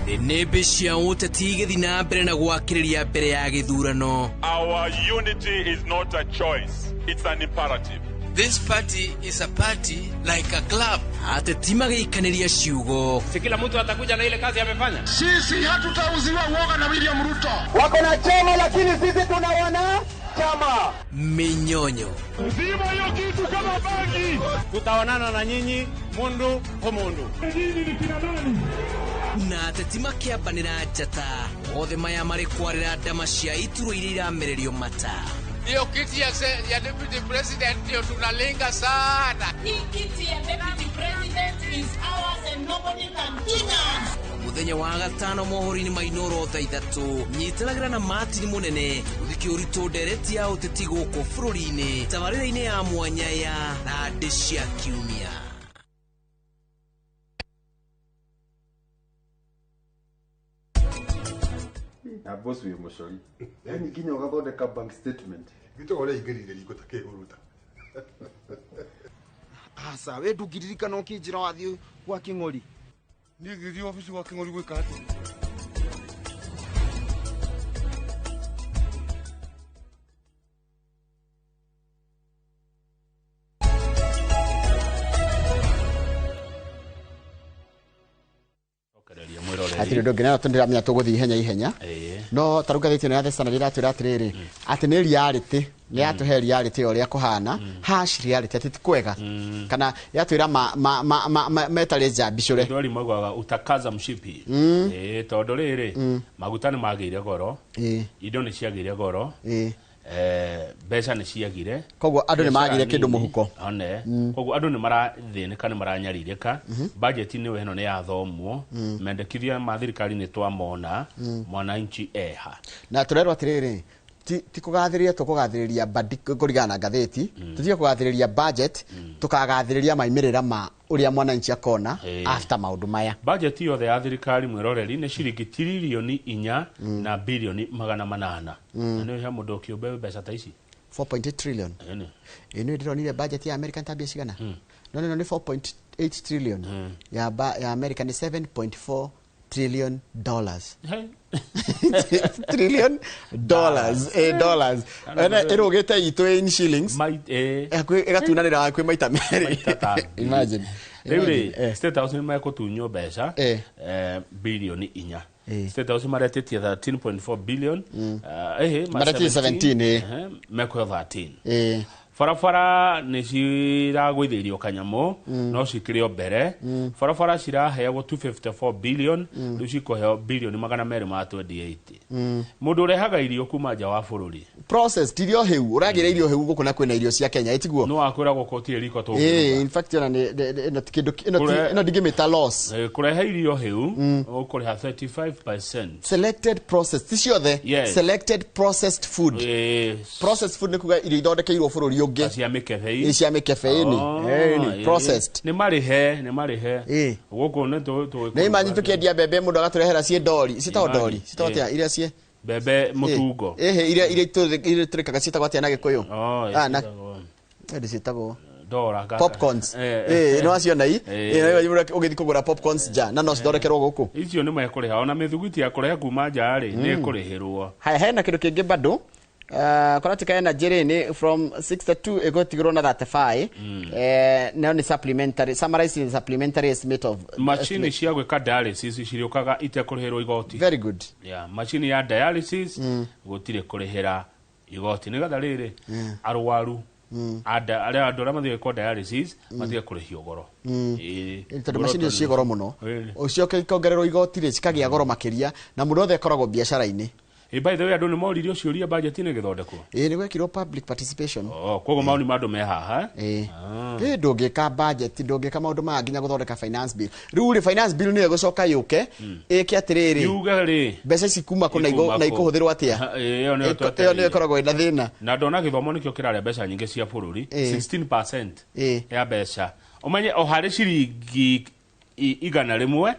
Nĩmbĩ cia ũteti igĩthiĩ na mbere na gwakĩrĩria mbere ya gĩthurano. Our unity is not a choice, it's an imperative. This party is a party like a club. Ateti magĩikanĩria ciugo. Si kila mtu atakuja na ile kazi amefanya. Sisi hatutauziwa uoga na William Ruto. Wako na chama lakini sisi tuna wana chama. Minyonyo. Zima hiyo kitu kama bangi. Tutaonana na nyinyi mundu kwa mundu. Nyinyi ni kina nani? Na ateti makĩambanĩra njata. Othe maya marĩ kwarĩra ndama cia ituro iria iramererio mata. Hiyo kiti ya deputy president ndio tunalenga sana. Hii kiti ya deputy president is ours and nobody can touch us. Muthenya wa gatano mohoro-inĩ ma Inoro thaa ithatũ nyitanagĩra na Martin Munene ũthiki ũritũ ndereti ya ũteti gũkũ bũrũri-inĩ tabarĩra-inĩ ya mwanya ya Thandĩ cia Kiumia. Na boss wi mucori yani nginya ugathondeka bank statement gito ore ingirire riko ta kihuruta asa we ndungiririkana ukinjira wathii gwa King'ori ni ngithii ofici gwa King'ori gwika atia. Atiri ndå ngä tå ndä ramenya tå gå thiä ihenya ihenya no tarå ngathä ä no ya The Standard ĩratwĩra atĩrĩrĩ atĩ nĩ reality nĩ yatũhe reality ya ũrĩa kũhana hash reality atĩ ti kwega kana yatwĩra metarĩ njambicũre. Ndwari maugaga utakaza mshipi tondũ rĩrĩ maguta nĩ magĩire goro, indo nĩ ciagĩire goro, mbeca nĩ ciagire, koguo andũ nĩ magire kĩndũ mũhuko. One koguo andũ nĩ marathĩnĩka nĩ maranyarirĩka. Budget nĩ ĩno nĩ yathomwo, mendekithia ma thirikari nĩ twamona, mwananchi eha. Na tũrerwo atĩrĩrĩ ti kũgathĩrĩria tũkũgathĩrĩria kũringana na ngathĩti, tũtige kũgathĩrĩria budget, tũkagathĩrĩria maimĩrĩra ma ũrĩa mwananchi akona after maũndũ maya. Budget yothe ya thirikari mwĩroreri nĩ ciringi tiririoni 4 na bilioni 800. Na nĩ he mũndũ kĩũmbe mbeca ta ici 4.8 trillion. Ĩno ndĩronire budget ya American tabia cigana? No no nĩ 4.8 trillion. Ya America nĩ 7.4 trillion dollars. Trillion dollars, dollars. Ena ĩrũgĩte itũ in shillings. Ĩgatunanĩra hakuhĩ maita merĩ. Imagine. Rĩu rĩ State House nĩ mekũtunywo mbeca bilioni 4. State House maretĩtie 13.4 billion. Maretĩtie 17 mekũheo 13. Barabara nĩ ciragũithĩirio kanyamũ no cikĩrĩ o mbere. Barabara ciraheagwo 254 billion rĩu cikũheo bilioni 228. Mũndũ ũrehaga irio kuma nja wa bũrũri processed irio hĩu ũragĩra irio hĩu gũkũ na kwĩna irio cia Kenya ĩtiguo no akwĩra gũkũ gũtirĩ riko tũngĩruga. In fact ona ĩno kĩndũ ĩno ndingĩmĩta loss. Kũrehe irio hĩu ũkũrĩha 35% selected processed ti ciothe, selected processed food. Processed food nĩ kuga irio ithondekeirwo bũrũri ũngĩ cia mĩkebe-inĩ, cia mĩkebe-inĩ processed nĩ marĩhe nĩ marĩhe gũkũ nĩ tũ nĩ imagine tũkĩendia mbembe mũndũ agatũrehera ciĩ ndori citagwo ndori citagwo atĩa iria ciĩ mbembe mũtungo iria iria tũrĩkaga ciĩtagwo atĩa na Gĩkũyũ? Na ndĩ ciĩtagwo Dora Popcorns. No acio i ũgĩthiĩ kũgũra popcorns nja na no cithondekerwo gũkũ. Icio nĩ mekũrĩha ona mĩthuguiti ya kũrehe kuma nja rĩ nĩ ĩkũrĩhĩrwo. Haya, hena kĩndũ kĩngĩ bado. Kũratika energy rĩ nĩ from 62 ĩgũtigĩrwo na 35. Nayo nĩ supplementary, summarized supplementary estimate of macini cia gwĩka dialysis cirĩũkaga itekũrĩhĩrwo igoti. Very good. Yeah, macini ya dialysis gũtirĩ kũrĩhĩra igoti nĩgetha rĩrĩ arwaru arĩa andũ arĩa mathiĩ gwĩkwo dialysis matige kũrĩhio goro. Tondũ macini icio ciĩ goro mũno, ũcoke ikongererwo igoti rĩ cikagĩa goro makĩria na mũndũ othe akoragwo biacara-inĩ. By the way, andũ nĩ moririo ciũria budget-inĩ ĩgĩthondekwo. Nĩ gwekirwo public participation. Koguo maoni ma andũ me haha. Ndũngĩka budget, ndũngĩka maũndũ maya nginya gũthondeka finance bill. Rĩu rĩ finance bill nĩyo ĩgũcoka yũke ĩke atĩrĩrĩ, yuge rĩ mbeca ici kuma kũ na ikũhũthĩrwo atĩa. Ĩyo nĩyo ĩkoragwo ĩna thĩna. Na ndona gĩthomo nĩkĩo kĩrarĩa mbeca nyingĩ cia bũrũri, 16% ya mbeca. Ũmenye o harĩ ciringi 100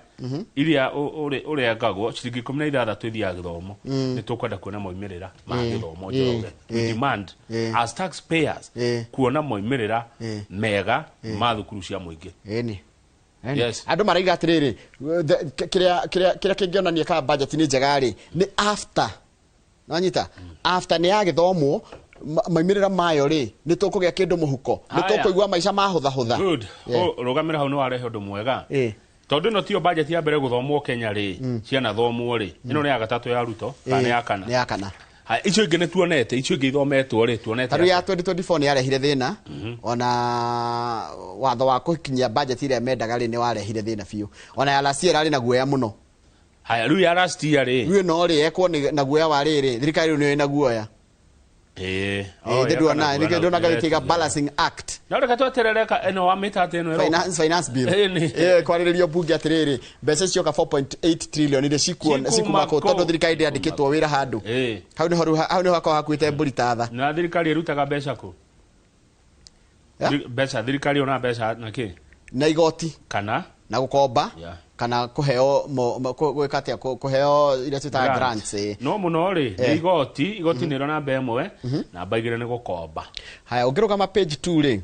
iria ũrengagwo ciringi 16 ithiaga gĩthomo. Nĩ tũkwenda kuona moimĩrĩra ma gĩthomo Njoroge. We demand as taxpayers kuona moimĩrĩra mega ma thukuru cia mũingĩ. Yes. Andũ maraiga atĩrĩrĩ, kĩrĩa kĩngĩonania kana budget nĩ njega rĩ nĩ after nanyita after nĩ yagĩthomwo maimĩrĩra mayo rĩ nĩ tũkũgĩa kĩndũ mũhuko, nĩ tũkũigua maica mahũthahũtha. Good. Rũgamĩra hau nĩ warehe ũndũ mwega. Tondũ ĩno tiyo budget ya mbere gũthomwo Kenya rĩ, cianathomwo rĩ, ĩno nĩ ya gatatũ ya Ruto kana nĩ ya kana? Nĩ ya kana. Icio ingĩ nĩ tuonete, icio ingĩ ithometwo rĩ tuonete. Tarĩu ya 2024 nĩ yarehire thĩna, ona watho wa kũkinyia budget ĩrĩa mendaga rĩ nĩ warehire thĩna biũ. Ona ya last year ĩrarĩ na guoya mũno. Haya, rĩu ya last year rĩ. Rĩu ĩno rĩ ekwo na guoya wa rĩrĩ, thirikari rĩu nĩyo ĩna guoya. Ndona gagĩtiga balancing act. No reke tweterere ĩno wa mĩtate ĩno ĩroka. Finance bill. Kwarĩrĩrio bunge atĩrĩrĩ, mbeca cioka 4.8 trillion iria cikuma kũ tondũ thirikari ndĩandĩkĩtwo wĩra handũ. Hau nĩho hakoragwo hakuĩte mbũri ta tha. Na thirikari ĩrutaga mbeca kũ? Mbeca thirikari yona mbeca na kĩ? Na igoti. Kana? Na gũkomba. Kana kũheo gwĩka atĩa, kũheo iria twĩtaga grants. No mũno rĩ nĩ igoti, igoti nĩrĩo namba ĩmwe, namba igĩrĩ nĩ gũkomba. Haya, ũngĩrũgama page 2 rĩ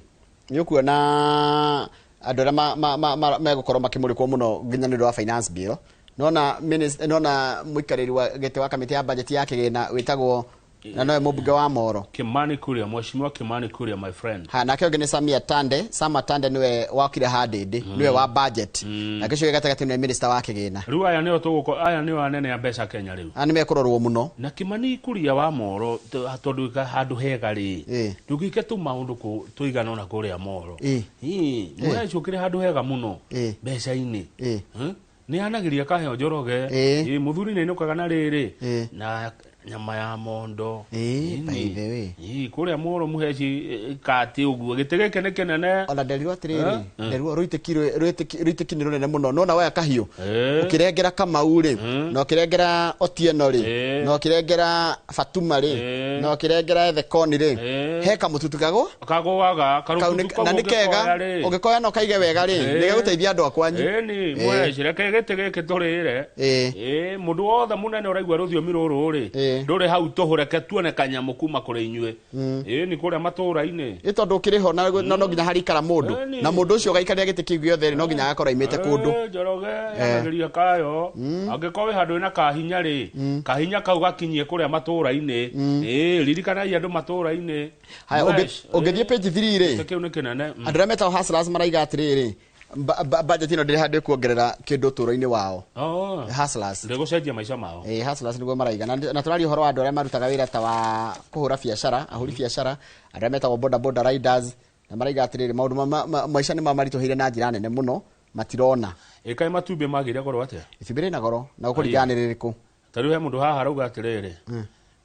nĩ ũkuona andũ arĩa megũkorwo makĩmũrĩkwo mũno nginya nĩ ũndũ wa finance bill. Nona nona mũikarĩri wa gĩtĩ wa kamĩtĩ ya budget ya kĩgĩna wĩtagwo na nowe mũmbunge wa Moro, Kimani Kuria, Mheshimiwa Kimani Kuria, my friend. Ha, nake ũngĩ nĩ Samia Tande. Sama Tande niwe wakire handĩndĩ, niwe wa budget. Nake ũcio gatagatĩ nĩwe minister wa kĩgĩna. Rĩu aya nĩo tũgũko, aya nĩo anene a mbeca Kenya rĩu. Aya nĩmekũrorwo mũno. Na Kimani Kuria wa Moro tondũ handũ hega rĩ, ndũngĩke tũmaũndũ tũigana ona kũrĩa Moro. Mũheci ũkĩrĩ handũ hega mũno mbeca-inĩ. Nĩ anagĩria kaheo Njoroge. Mũthuri nĩ ainũkaga na rĩrĩ na nyama ya mondo. By the way. Kũrĩa Moro mũheci kati ũguo gĩtĩ gĩkĩ nĩ kĩnene. Ona nderirwo atĩrĩrĩ, nderirwo rũitĩki nĩ rũnene mũno. Nona woya kahiũ ũkĩrengera Kamau rĩ, na ũkĩrengera Otieno rĩ, na ũkĩrengera Fatuma rĩ, na ũkĩrengera Ethekoni rĩ, he kamũtutu kagwo kagũaga karũtutu na nĩ kega ũngĩkoya na ũkaige wega rĩ, nĩ gegũteithia andũ a kwanyu. Ĩni mũheci reke gĩtĩ gĩkĩ tũrĩre. Mũndũ wothe mũnene ũraigua rũthiomi rũrũ rĩ, ndũrĩ hau tũhũreke tuone kanyamũ kuma kũrĩ inyuĩ. Nĩ kũrĩa matũũra-inĩ. Ĩ tondũ ũkĩrĩ ho na no nginya harĩikara mũndũ, na mũndũ ũcio ũgaikarĩra gĩtĩ kĩu gĩothe rĩ no nginya agakorwo aimĩte kũndũ. Njoroge anagĩria kayo angĩkorwo wĩ handũ wĩna kahinya rĩ, kahinya kau gakinyie kũrĩa matũũra-inĩ. Ririkanai andũ matũũra-inĩ. Haya, ũngĩthiĩ page 3 rĩ, kĩu nĩ kĩnene. Andũ arĩa metagwo hustlers maraiga atĩrĩrĩ, budget ĩno ndĩrĩ handũ ĩkuongerera kĩndũ ũtũũro-inĩ wao. Hustlers. Ndĩgũcenjia maica mao. Hustlers nĩguo maraiga. Na tũraria ũhoro wa andũ arĩa marutaga wĩra ta wa kũhũra biacara, ahũri biacara, andũ arĩa metagwo boda boda riders, na maraiga atĩrĩrĩ maũndũ maica nĩ mamaritũhĩire na njĩra nene mũno, matirona. Kaĩ matumbĩ magĩire goro atĩa? Itumbĩ rĩna goro na ũkũringana nĩ rĩrĩkũ. Ta rĩu he mũndũ haha arauga atĩrĩrĩ,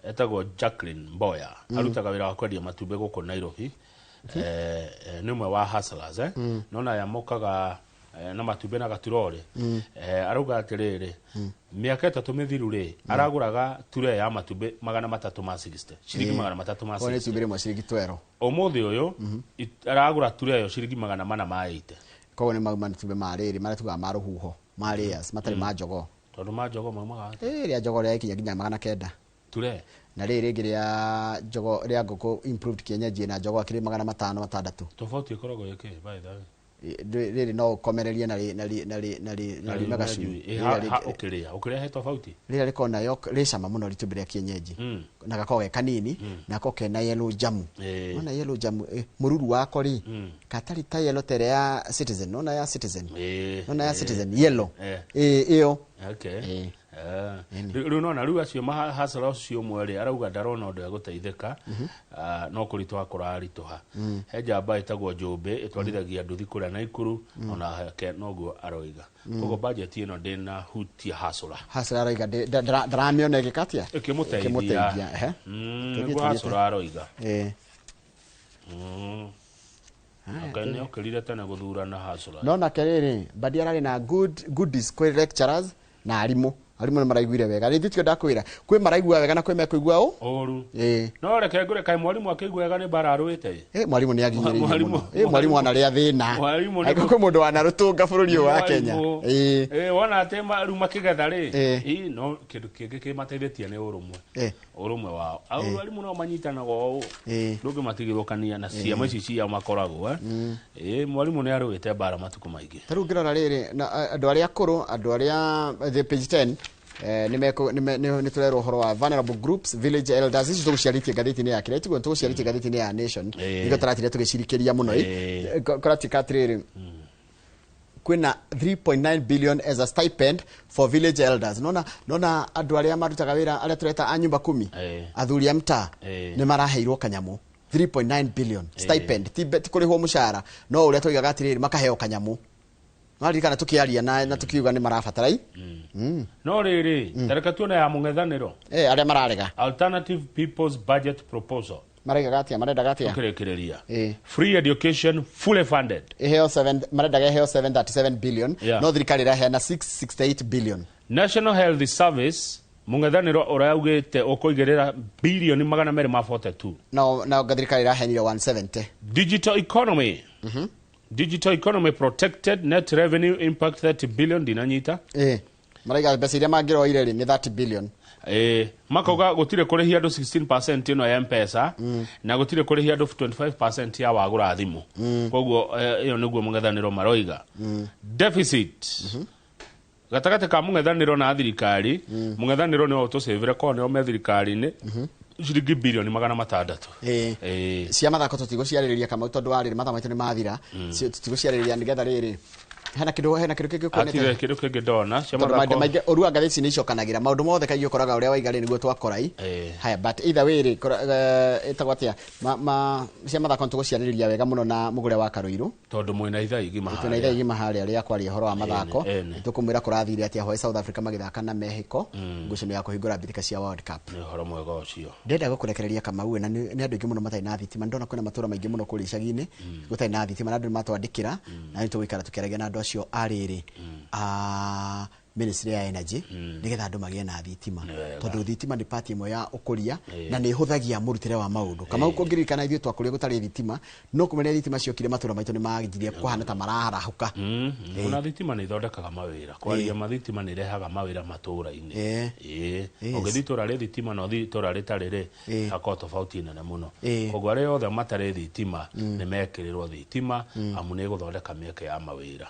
etagwo Jacqueline Mboya, arutaga wĩra wa kwendia matumbĩ gũkũ Nairobi. Nĩ ũmwe wa hustlers, nona aya mokaga na matumbĩ na gaturori. Arauga atĩrĩrĩ, mĩaka 3 mĩthiru rĩ, aragũraga ture ya matumbĩ 360, ciringi 360. Kwa nĩ itumbĩ rĩmwe ciringi 12. Ũmũthĩ ũyũ aragũra ture ĩyo ciringi 480. Koguo nĩ mauma matumbĩ ma rĩrĩ marĩa tugaga ma rũhuho, ma layers, matarĩ ma jogoo. Tondũ ma jogoo maumaga atĩa? Rĩa jogoo rĩakinya nginya 900. Ture. Na rĩrĩ rĩngĩ rĩa njogo rĩa ngũkũ improved kienyeji na njogo akĩrĩ 506. Tofauti ĩkoragwo ĩkĩ by the way? Rĩrĩ no ũkomererie na na gacui. Ũkĩrĩa ũkĩrĩa he tofauti. Rĩrĩa rĩkoragwo na yolk rĩ cama mũno ritumbĩ rĩa kienyeji. Na gakoragwo ge kanini na gakoragwo kena yellow jamu. Wona yellow jamu mũruru wako rĩ gatarĩ ta yellow ta ĩrĩa ya Citizen. Nona ya Citizen. Nona ya Citizen yellow. Ĩyo. Okay. Rĩu nona rĩu acio mahasara ũcio ũmwe rĩ arauga ndarona ũndũ egũteithĩka no kũritũha kũraritũha. He njamba ĩtagwo Njũmbĩ ĩtwarithagia nduthi kũrĩa Naikuru onake noguo aroiga. Koguo budget ĩno ndĩnahutia hasũra. Hasũra aroiga ndaramĩona ĩgĩka atĩa? Ĩkĩmũteithia. Nĩguo hasũra aroiga. Aka nĩ okĩrire tene gũthurana hasũra. No nake rĩrĩ Mbadi ararĩ na goodies kwĩ lecturers na arimũ. Arimũ nĩ maraiguire wega. Rĩu titio ndakwĩra kwĩ maraigua wega na kwĩ mekũigua ũ ũru. No reke ngũre kaĩ mwarimũ akĩigua wega nĩ mbara arũĩte. Mwarimũ nĩ aginyĩrĩirie mũno. Mwarimũ anarĩa thĩna. Angĩkorwo kwĩ mũndũ wanarũtũnga bũrũri ũyũ wa Kenya. Wona atĩ rĩu makĩgetha rĩ no kĩndũ kĩngĩ kĩmateithĩtie nĩ ũrũmwe. Ũrũmwe wao. Arimũ no manyitanaga ũũ. Ndũngĩmatigithũkania na ciama ici ciao makoragwo. Mwarimũ nĩ arũĩte mbara matukũ maingĩ. Ta rĩu ngĩrora rĩrĩ na andũ arĩa akũrũ andũ arĩa the page 10 nĩ tũrerwo ũhoro wa vulnerable groups village elders ici tũgũciarĩtie ngathĩti-inĩ ya kĩrĩa tiguo tũgũciarĩtie ngathĩti-inĩ ya Nation nĩkĩo tũratire tũgĩcirikĩria mũno kũratuĩka atĩrĩrĩ kwĩna 3.9 billion as a stipend for village elders. Nona andũ arĩa marutaga wĩra arĩa tũreta a nyumba kumi athuri a mtaa nĩ maraheirwo kanyamũ 3.9 billion stipend ti kũrĩhwo mũcara no ũrĩa tũigaga atĩrĩrĩ makaheo kanyamũ. Maririkana tukiaria na tukiuga nĩ marabatara i. No rĩrĩ tareka tuone ya mũng'ethanĩro. Arĩa mararega. Alternative People's Budget Proposal. Maregaga atĩa marendaga atĩa? Tũkĩrĩkĩrĩria. Free education fully funded. Iheo 7 marendaga iheo 737 billion no thirikari ĩraheana 668 billion. National Health Service mũng'ethanĩro ũraugĩte ũkũigĩrĩra bilioni 242. No thirikari ĩraheanire 170. Digital economy. Digital economy protected net revenue impact 30 billion dinanyita. Maraiga mbeca iria mangĩroire rĩ nĩ 30 billion. Makauga gũtirĩ kũrĩhia andũ 16% ĩno ya M-Pesa na gũtirĩ kũrĩhia andũ 25% ya wagũra thimũ. Koguo ĩyo nĩguo mũng'ethanĩro maroiga. Deficit. Gatagatĩ ka mũng'ethanĩro na thirikari, mũng'ethanĩro nĩo ũtũcĩvĩre korwo nĩo me thirikari-inĩ. Ciringi bilioni 600. Cia mathako tũtigũciarĩrĩria Kamau tondũ wa rĩrĩ mathaa maitũ nĩ mathira. Tũtigũciarĩrĩria nĩgetha rĩrĩ hena kĩndũ kĩngĩ ũkuonete? Hatirĩ kĩndũ kĩngĩ ndona cia mathako. Maingĩ ũrua ngathĩti nĩ icokanagĩra maũndũ mothe kaingĩ ũkoraga ũrĩa waiga rĩ nĩguo twakora i. Haya but either way rĩ ĩtagwo atĩa cia mathako nĩtũgũciarĩrĩria wega mũno na mũgũre wa Karũirũ tondũ mwĩna ithaa igima harĩa. Twĩna ithaa igima harĩa rĩa kwaria ũhoro wa mathako. Tũkũmwĩra kũrathire atĩa hwaĩ South Africa magĩthaka na Mexico ngucanio ya kũhingũra mbĩtĩka cia World Cup. Nĩ ũhoro mwega ũcio. Ndĩrenda gũkũrekereria Kamau na nĩ andũ aingĩ mũno matarĩ na thitima. Ndona kwĩna matũra maingĩ mũno kũrĩa icagi-inĩ gũtarĩ na thitima na andũ nĩmatwandĩkĩra na nĩ tũgũikara tũkĩaragia na andũ acio a rĩrĩ Ministry ya Energy nĩgetha andũ magĩe na thitima tondũ thitima nĩ part ĩmwe ya ũkũria na nĩ ĩhũthagia mũrutĩre wa maũndũ. Kamau kũngĩririkana ithuĩ twakũrire gũtarĩ thitima no kũmenya thitima ciokire matũra maitũ nĩ manjirie kũhana ta maraharahũka. Ona thitima nĩ ithondekaga mawĩra kwaria mathitima nĩ irehaga mawĩra matũra-inĩ. Ũngĩthiĩ itũra rĩ thitima na ũthiĩ itũra rĩtarĩ rĩ hakoragwo tofauti nene mũno. Koguo arĩa othe matarĩ thitima nĩ mekĩrĩrwo thitima amu nĩ ĩgũthondeka mĩeke ya mawĩra.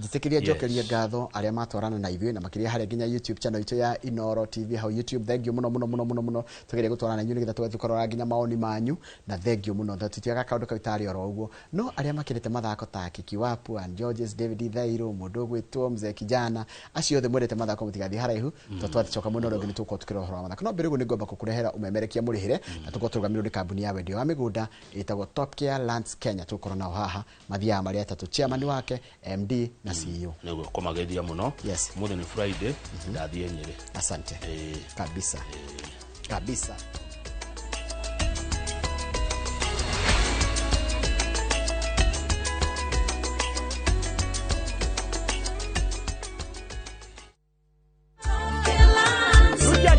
Njĩtĩkĩria njokerie ngatho arĩa matwarana na ithuĩ na makĩria harĩa nginya YouTube channel itũ ya Inooro TV hau YouTube. Thank you mũno mũno mũno mũno mũno tugerie gũtwarana na inyuĩ nĩgetha tũgathiĩ kũrora nginya maoni manyu na thank you mũno tũtiaga kaũndũ kau tarĩ oro ũguo no arĩa makĩrĩte mathako ta Kikiwapu and Georges David Thairo mũndũ ũgwĩtwo Mzee Kijana acio othe mwendete mathako mũtigathiĩ haraihu tondũ twathicoka mũno rĩngĩ nĩ tũgũkorwo tũkĩrora ũhoro wa mathako no mbere ũguo nĩ ngwamba gũkũrehera ũmemerekia mũrĩhĩre na tũkorwo tũrũgamĩrĩirwo nĩ kambuni ya wendia wa mĩgũnda ĩtagwo Top Care Lands Kenya tũgũkorwo nao haha mathiaga marĩ atatũ chairman wake MD na CEO nĩguo kũmageithia mũno. Yes. Mũthĩ nĩ Friday ndathiĩ Nyĩrĩ. Asante. Kabisa. Kabisa.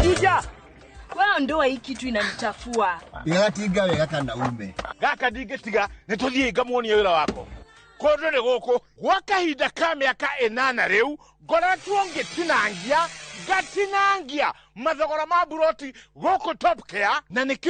Juja. Wewe ndoa hii kitu inanichafua. Igatinga wega kana ume. Gaka ndingĩtiga nĩ tũthiĩ ngamuonie wĩra wako. Kũndũ nĩ gũkũ gwa kahinda ka mĩaka 8 rĩu ngoretwo ngĩtinangia Ngatinangia mathogora ma buroti gũkũ Top Care na nĩkĩo.